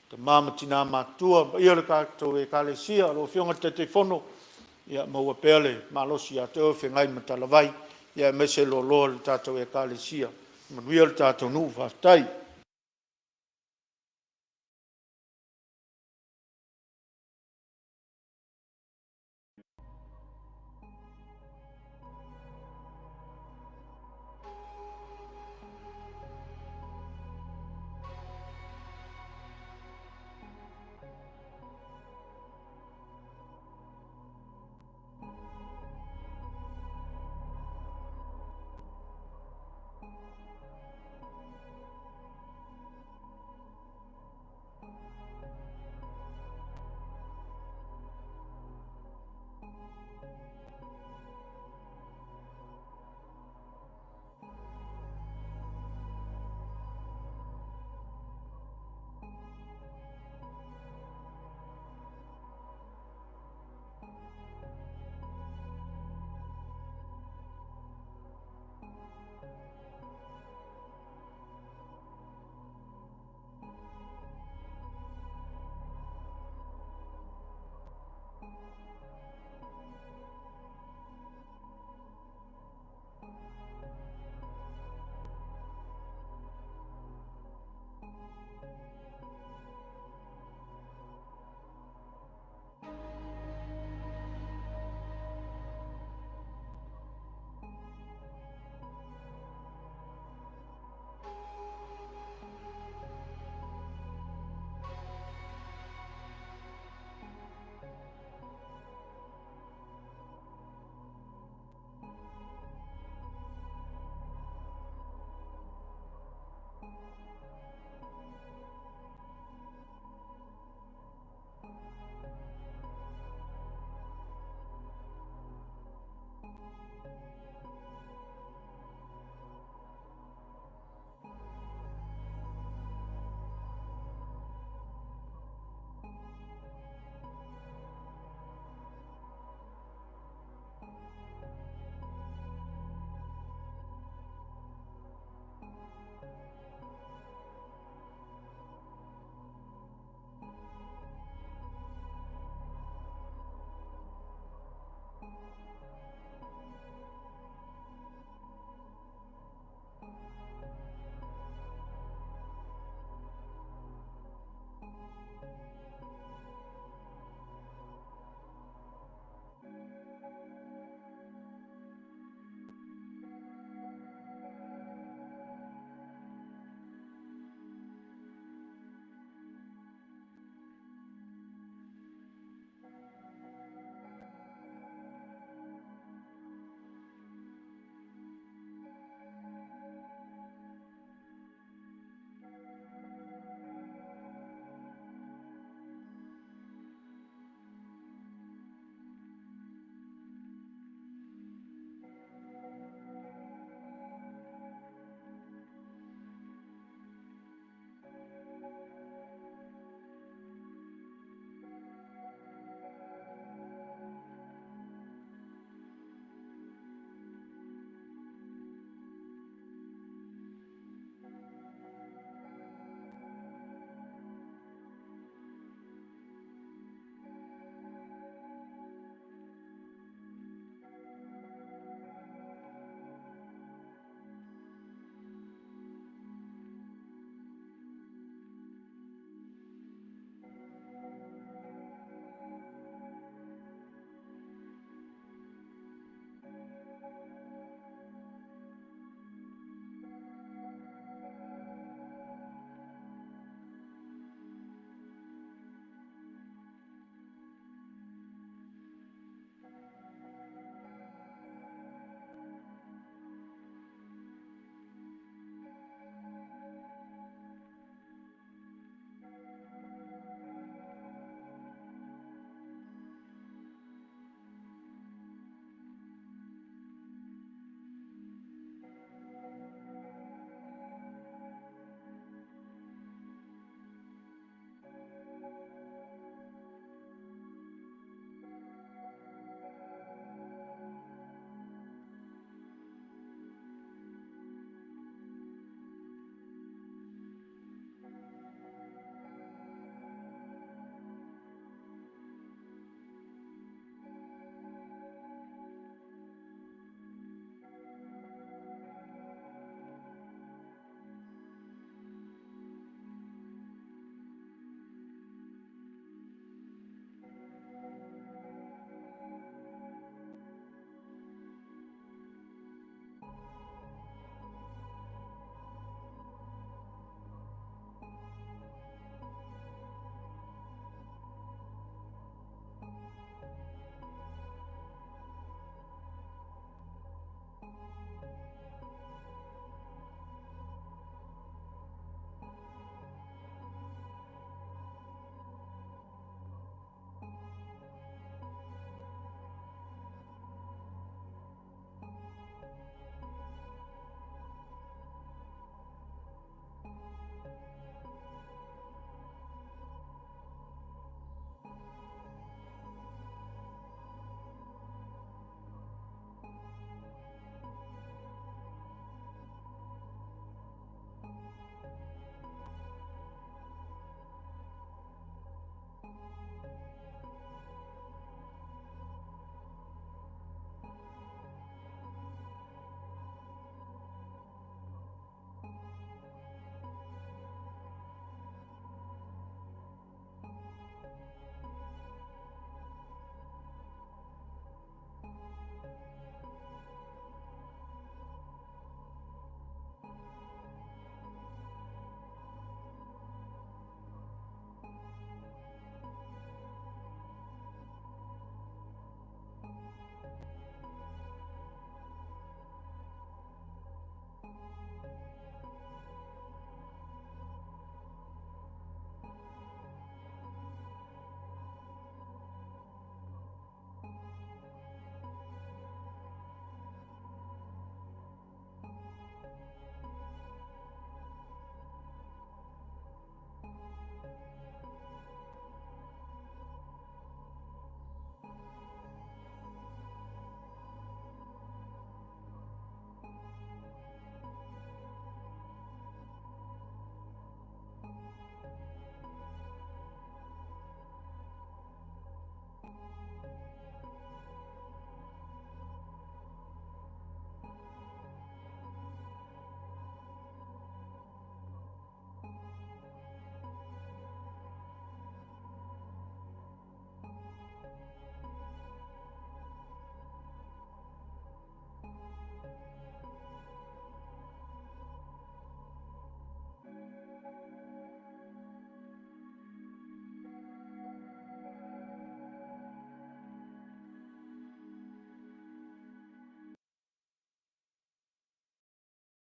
Tama ma tina matutua, le paia o le tatou Ekalesia, lau Afioga i le Taitaifono, ia maua pea le malosi ia te oe o feagai ma talavai, aemaise le loaloa o le tatou Ekalesia. Manuia le tatou nuu, faafetai.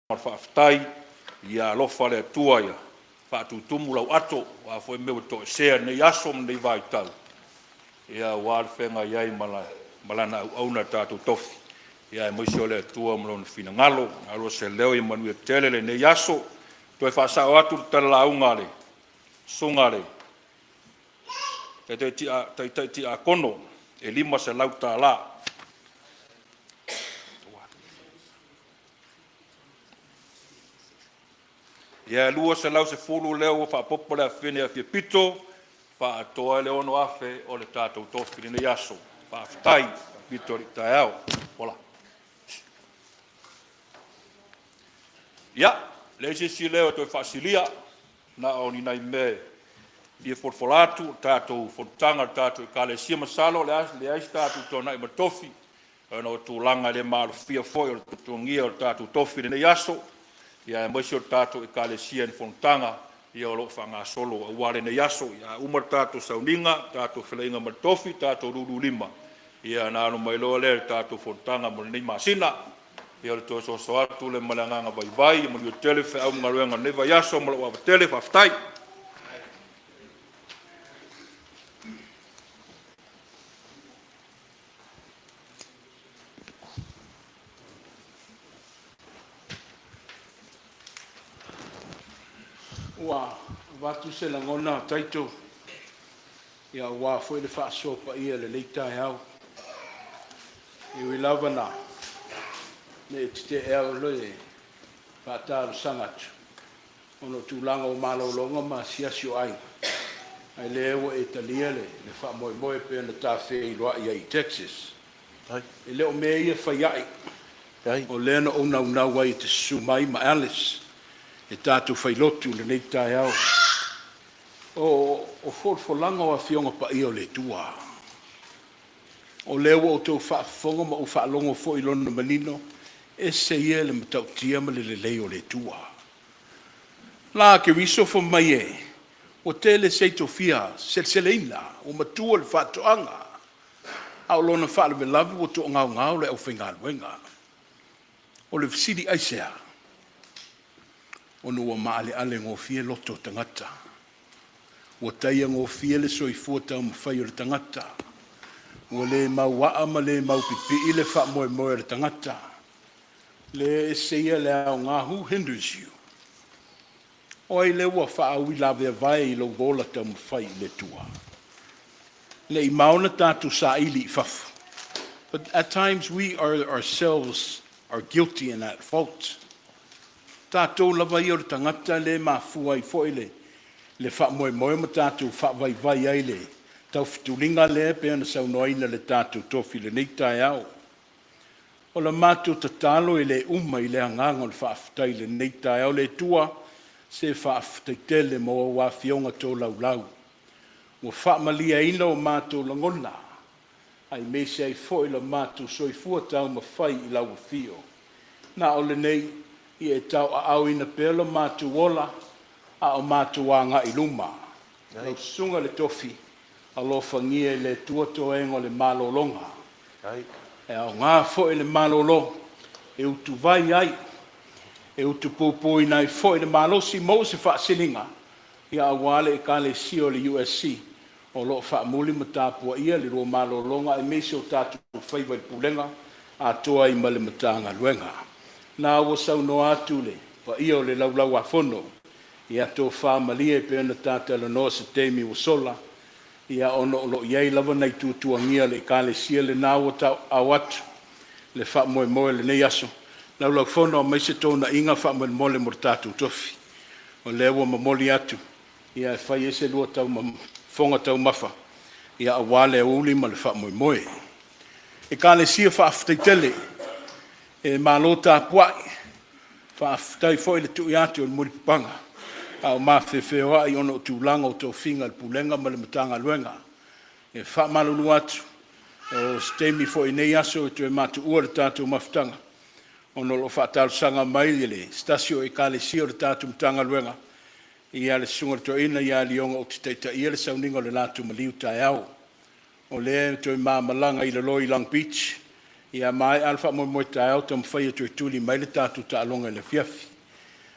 o le faafetai, ia alofa le Atua ia faatutumu lau ato, o a foi mea ua toesea i lenei aso ma lenei vaitau, aua le feagai ai ma Lana auauna i le tatou tofi, aemaise o le Atua ma Lona finagalo. Malo se leo, ia manuia tele lenei aso. Toe faasa'o atu le talalauga a le Susuga i le Taitai Tiakono, e $500. Ia, e $210 lea ua faaopoopo le afafine ia Faapito, faaatoa ai le $6,000 o le tatou tofi i lenei aso. Faafetai Faapito Alii taeao. Ola. Ia, leai se isi leo e toe faasilia, na o ni nai mea e fia folafola atu o le tatou fonotaga a le tatou Ekalesia. Masalo o le a leai se tatou tuanai ma le tofi ona o tulaga le maalofia foi o le tuatuagia o le tatou tofi i lenei aso, aemaise o le tatou Ekalesia i fonotaga o lo o faagasolo aua lenei aso. A uma le tatou sauniga, tatou feiloaiga ma le tofi, tatou lululima, ona alo mai loa lea i le tatou fonotaga mo lenei masina. Ia o le toe soso atu lea ma le agaga vaivai, ia manuia tele feau ma galuega o lenei vaiaso. Ma lou ava tele, faafetai. Ua avatu se lagona Taito aua foi le faasoa paia i lenei taeao. E ui lava na me'i tetee au e faatalosaga atu ona o tulaga o malologa ma asiasi o aiga, ae lea ua e talia le faamoemoe pei ona ta feiloai ai i Texas. E le o mea ia e fai a'i, o lea na ou naunau ai e te susu mai ma Alice e tatou fai lotu i lenei taeao. O folafolaga o Afioga Paia o le Atua, o lea ua outou faafofoga ma ou faalogo foi i lona manino, e ese ia le matautia ma le lelei o le Atua. La Keriso fai mai e, ua tele seito fia seleseleina, ua matua le faatoaga, a o lona faalavelave ua toagaogao le aufaigaluega. O le fesili aisea? Ona ua maaleale gofie loto o tagata, ua taia gofie le soifua taumafai o le tagata, ua le mauaa ma le maupipii le faamoemoe o le tagata. Le ese ia le aoga, who hinders you? O ai lea ua faauilavea vae i lou ola taumafai i le Atua? Le i mao na tatou saili i fafo. But at times we are ourselves are guilty in that fault. Tatou lava ia o le tagata lea e mafua ai foi le faamoemoe ma tatou faavaivai ai le taufetuliga lea pei ona saunoaina i le tatou tofi i lenei taeao. O le matou tatalo e le uma i le agaga o le faafetai i lenei taeao. Le Atua, se faafetai tele mo au afioga tolaulau ua faamalieina o matou lagona aemaise ai foi lo matou soifua taumafai i lau afio. Na o lenei, ia e tauaaoina pea lo matou ola a o matou agai i luma. Lau Susuga i le Tofi, alofagia e le Atua toega o le malologa, e aoga foi le malolo e utuvai ai, e utupupuina ai foi le malosi, maua se faasiliga aua le Ekalesia o le USC o lo o faamuli ma tapuaia le lua malologa aemaise o tatou faiva i le pulega atoa ai ma le Matagaluega. Na ua saunoa atu le paia o le Laulau-a-Fono, ia tofa malie pei ona ta talanoa i se taimi ua sola, ia ona o lo o i ai lava nai tuatuagia o le Ekalesia lena ua tauaao atu le faamoemoe o lenei aso. Laulau-a-Fono, aumai se tonaiga faamolemole mo le tatou tofi. O lea ua momoli atu e fai ai se lua fofoga taumafa aua le aoauli ma le faamoemoe. Ekalesia, faafetai tele, e malo tapuai, faafetai foi le tui atu o le mulipapaga a o ma feofeoai ona o tulaga o tofiga i le Pulega ma le Matagaluega. E faamalulu atu, o se taimi foi o lenei aso e toe matuua le tatou mafutaga ona o lo o faatalosaga mai se tasi o Ekalesia o le tatou Matagaluega le Susuga i le Toeaina ia Lioga ou te taitaia le sauniga o le latou maliu taeao. O lea e toe ma malaga i lalo i Long Beach. Ia maea le faamoemoe taeao taumafai e toe tuli mai le tatou taaloga i le afiafi.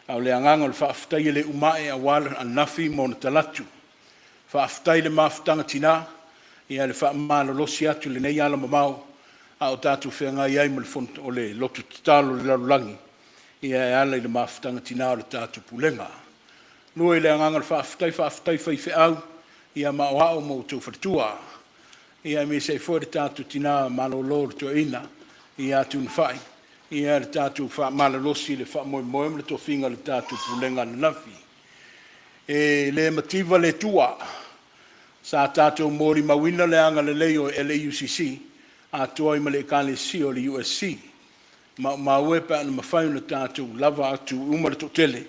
A o le agaga o le faafetai e le uma a'e aua le ananafi ma ona talaatu. Faafetai i le mafutaga tinā, ia le faamalolosi atu i lenei ala mamao a o tatou feagai ai ma le o le lotu tatalo i le lalolagi, ia e ala i le mafutaga tinā o le tatou pulega. Lua i le agaga o le faafetai, faafetai faifeau ia ma aoao ma outou faletua. Ia aemaise ai foi le tatou tina malolo o le toeaina ia Tunuafai, ia le tatou faamalolosi i le faamoemoe ma le tofiga o le tatou pulega ananafi. E le mativa le Atua, sa tatou molimauina le agalelei o le LAUCC atoa ai ma le Ekalesia o le USC. Maumau e pe ana mafai ona tatou lava atu uma le toatele,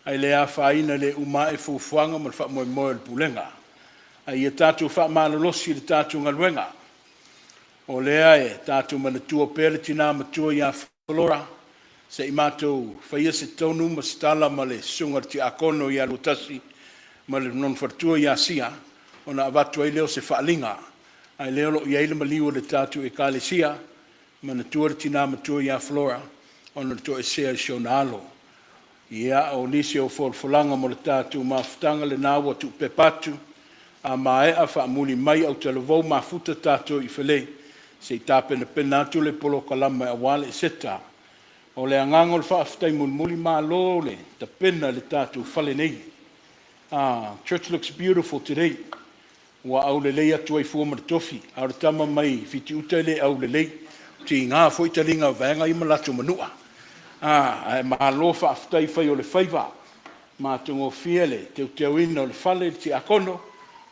ae le afaina e le uma ae fuafuaga ma le faamoemoe o le Pulega. A ia tatou faamalolosi i le tatou galuega, o lea e tatou manatua pea le tina matua ia Flora, se i matou faia se tonu ma se tala ma le susuga i le Tiakono ia Luatasi ma le lona faletua ia Sia, ona avatu ai lea o se faaaliga. A o lea o lo o i ai le maliu o le tatou Ekalesia, manatua le tina matua ia Flora ona o le toesea o si ona alo. Ia, o nisi o folafolaga mo le tatou mafutaga lena ua tuupepa atu, a maea faamuli mai autalavou mafuta tatou i Fale se i tapenapena atu le polokalame aua le Eseta. O le agaga o le faafetai mulimuli, malo le tapena i le tatou fale nei. Church looks beautiful today. Ua aulelei atu ai fua ma le tofi, a o le tama mai Fitiuta e le aulelei, tiga foi taliga o vaega ia ma latou manua. Ae malo faafetai fai o le faiva, matagofie le teuteuina o le fale i le tiakono,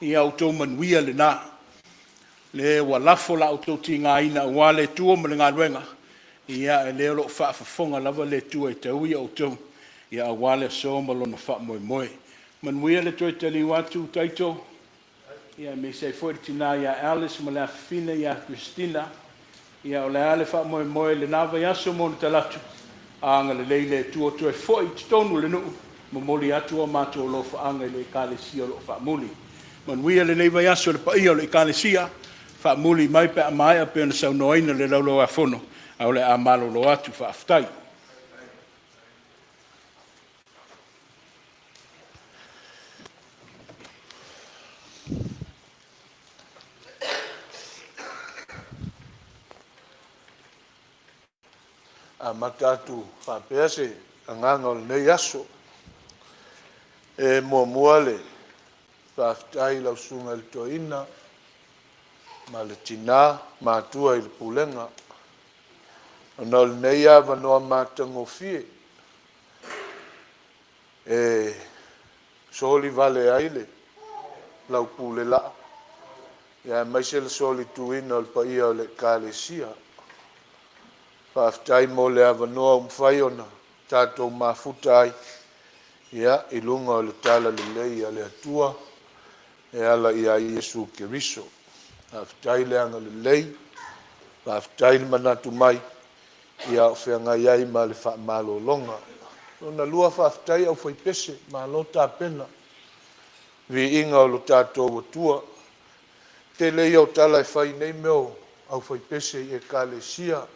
ia outou manuia lena. Le ua lafo la outou tigaina aua le Atua ma le galuega, ia o lea o lo o faafofoga lava le Atua e taui outou aua le aso ma lona faamoemoe. Manuia le toe taliu atu Taito, aemaise ai foi le tina ia Alice ma le afafine ia Christina. Ia o le a le faamoemoe i lena vaiaso ma ona talaatu, agalelei le Atua toe foi i totonu o le nuu, momoli atu a matou alofaaga i le Ekalesia o lo o faamuli. Manuia lenei vaiaso i le paia o le Ekalesia, faamuli mai pe a maea pei ona saunoaina i le Laulau-a-Fono, ae o le a malolo atu. Faafetai. Amata atu faapea se agaga o lenei aso. E muamua le faafetai i lau susuga i le toeaina ma le tina matua i le pulega ona o lenei avanoa matagofie e solivale ai le lau pule laa, aemaise le solituina o le paia o le Ekalesia. Faafetai mo le avanoa ua mafai ona tatou mafuta ai i luga o le talalelei a le Atua e ala ia Iesu Keriso. Faafetai le agalelei, faafetai le manatu mai a o feagai ai ma le faamalologa. Lona lua, faafetai i le aufaipese, malo tapena. Viiga o lo tatou Atua. O le tele ia o tala e fai i nei mea o aufaipese i Ekalesia. O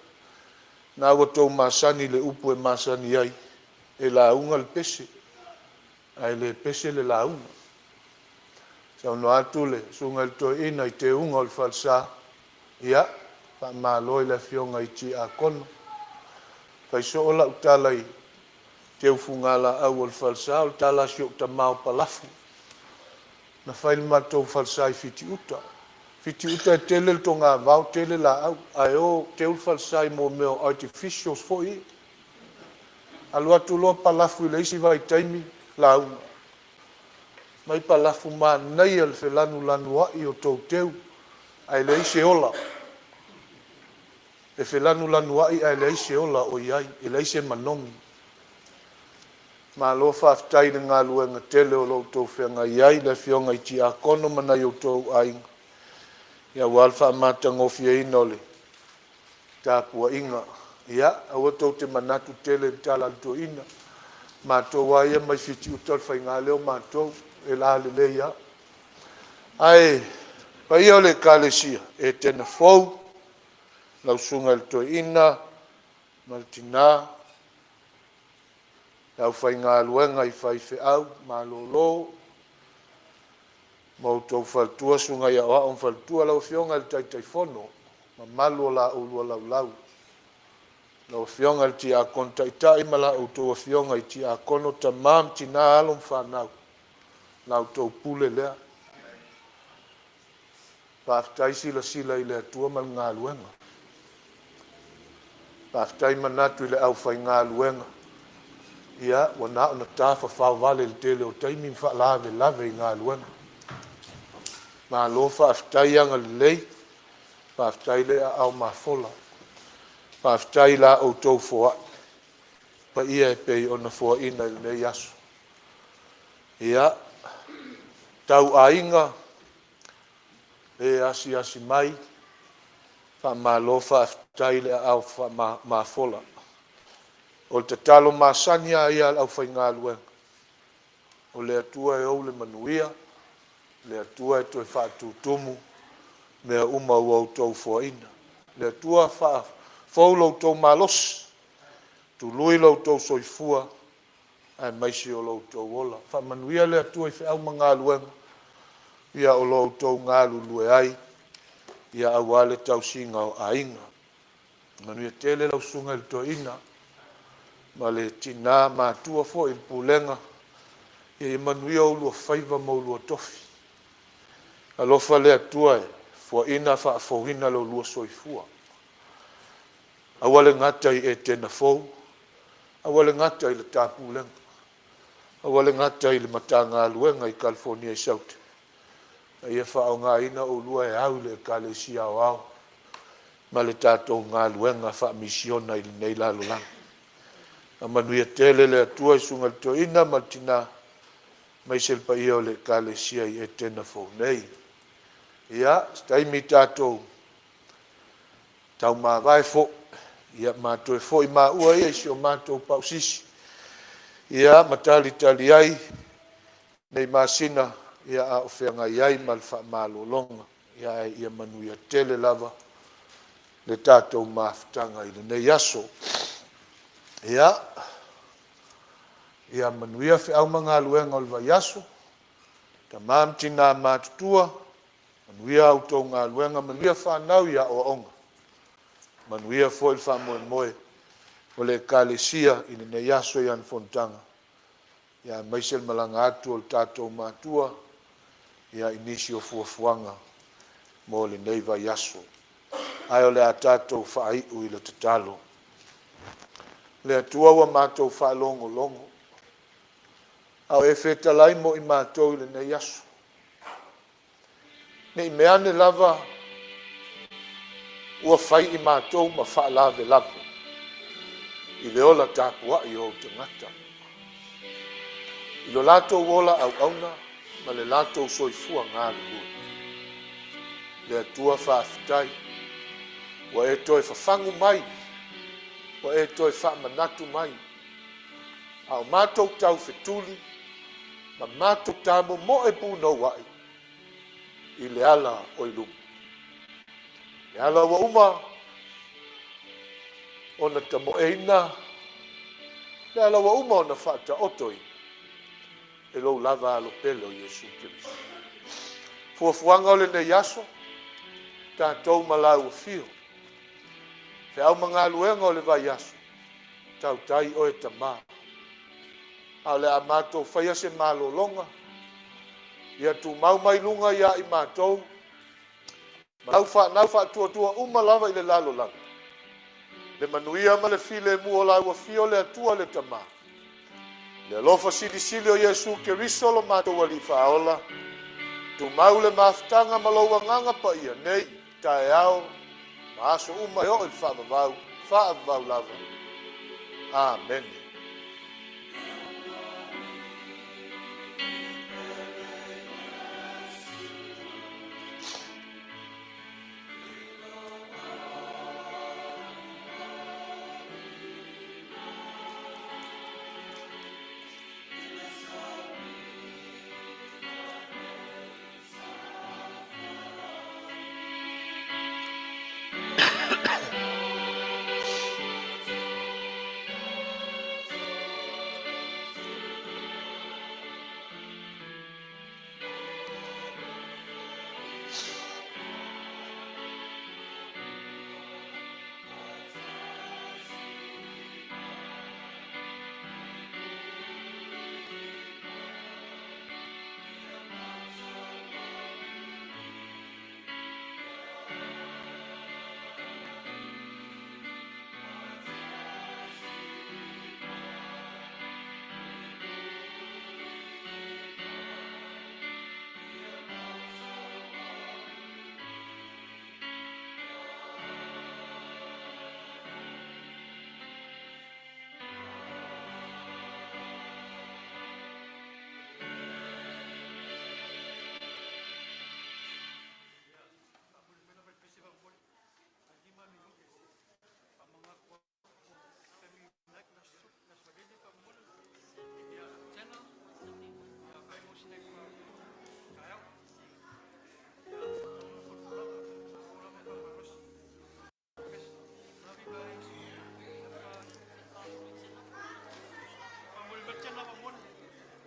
lena ua outou masani i le upu e masani ai, e lauga le pese, ae le pese le lauga. Saunoa atu le susuga i le toeaina i teuga o le falesa, ia, faamalo i le afioga i Tiakono. Fai soo lau tala i teu fugalaau o le falesa, o le tala a si ou tama o Palafu. Na fai le matou falesa i Fitiuta. Fitiuta e tele le togavao tele laau, ae o teu le falesa i mea o artificials foi ia. Alu atu loa Palafu i le isi vaitaimi lauga, fai mai Palafu, manaia le felanulanuai o tou teu ae leai se ola. E felanulanuai ae leai se ola o i ai, e leai se manogi. Malo faafetai i le galuega tele o lo o outou feagai ai, le afioga i Tiakono ma nai o outou aiga, aua le faamatagofieina o le tapuaiga. Ia, aua tou te manatu tele i le tala a le toeaina. O matou lava ia mai Fitiuta, o le faiga lea o matou, e lalelei lava. Ae, le paia o le Ekalesia, Etena fou Lau Susuga i le Toeaina ma le tina, le aufaigaluega i faifeau malolo ma outou faletua, susuga i aoao ma faletua, lau Afioga i le Taitaifono, mamalu o la oulua laulau, lau Afioga i le Tiakono Taitai ma la outou afioga i Tiakono, tama ma tina, alo ma fanau, la outou pule lea. Faafetai silasila i le Atua ma le galuega. Faafetai manatu i le aufaigaluega. Ia, ua na ona tafafao vale i le tele o taimi ma faalavelave i galuega. Malo faafetai agalelei, faafetai le aao mafola, faafetai i la outou foai, paia e pei ona foaina i lenei aso. Ia, tau aiga, e asiasi mai, faamalo faafetai le aao mafola. O le tatalo masani lava ia a le aufaigaluega, o le Atua e ou le manuia, o le Atua e toe faatutumu mea uma ua outou foaina. Le Atua faafou lo outou malosi, tului lo outou soifua aemaise o lo outou ola. Faamanuia le Atua i feau ma galuega o lo o outou galulue ai aua le tausiga o aiga. Manuia tele lau Susuga i le Toeaina ma le tina matua foi i le pulega. Ia manuia oulua faiva ma oulua tofi. Alofa le Atua e foaina faafouina lo oulua soifua. Aua le gata i Etena fou, aua le gata i le tapulega, aua le gata i le Matagaluega i Kalifonia i Saute, a ia faaaogaina oulua e au i le Ekalesia Aoao ma le tatou galuega faamisiona i lenei lalolagi. Faamanuia tele le Atua i le susuga i le toeaina ma le tina, aemaise le paia o le Ekalesia i Etena fou nei. Ia, se taimi tatou taumavae foi, ia ma toe foi maua ia i si o matou Pausisi, ia ma talitali ai nei masina ia a o feagai ai ma le faamalologa. Ia ae ia manuia tele lava le tatou mafutaga i lenei aso. Ia, ia manuia feau ma galuega o le vaiaso, tama ma tina matutua, manuia a outou galuega, manuia fanau i aoaoga, manuia foi le faamoemoe o le Ekalesia i lenei aso i ana fonotaga, aemaise le malaga atu o le tatou matua i nisi o fuafuaga mo lenei vaiaso. Ae o le a tatou faaiu i le tatalo. Le Atua ua matou faalogologo a o e fetalai mo i matou i lenei aso. Ne i meaane lava ua fai i matou ma faalavelave i le ola tapuai o ou tagata, i lo latou ola auauna ma le latou soifua galulue. Le Atua faafetai ua e toe fafagu mai, ua e toe faamanatu mai, a o matou taufetuli ma matou tamomoe punouai i le ala o i luma. Le ala ua uma ona tamoeina, le ala ua uma ona faataotoina e lou lava alo pele o Iesu Keriso. Fuafuaga o lenei aso, tatou ma lau afio, feau ma galuega o le vaiaso, tautai oe tama. A o le a matou faia se malologa, ia tumau mai luga ia i matou, ma lau fanau faatuatua uma lava i le lalolagi, le manuia ma le filemu o lau afio le Atua le Tama, le alofa silisili o Iesu Keriso lo matou Alii Faaola, tumau le mafutaga ma lou Agaga Paia nei, taeao ma aso uma e oo i le faavavau, faavavau lava. Amene.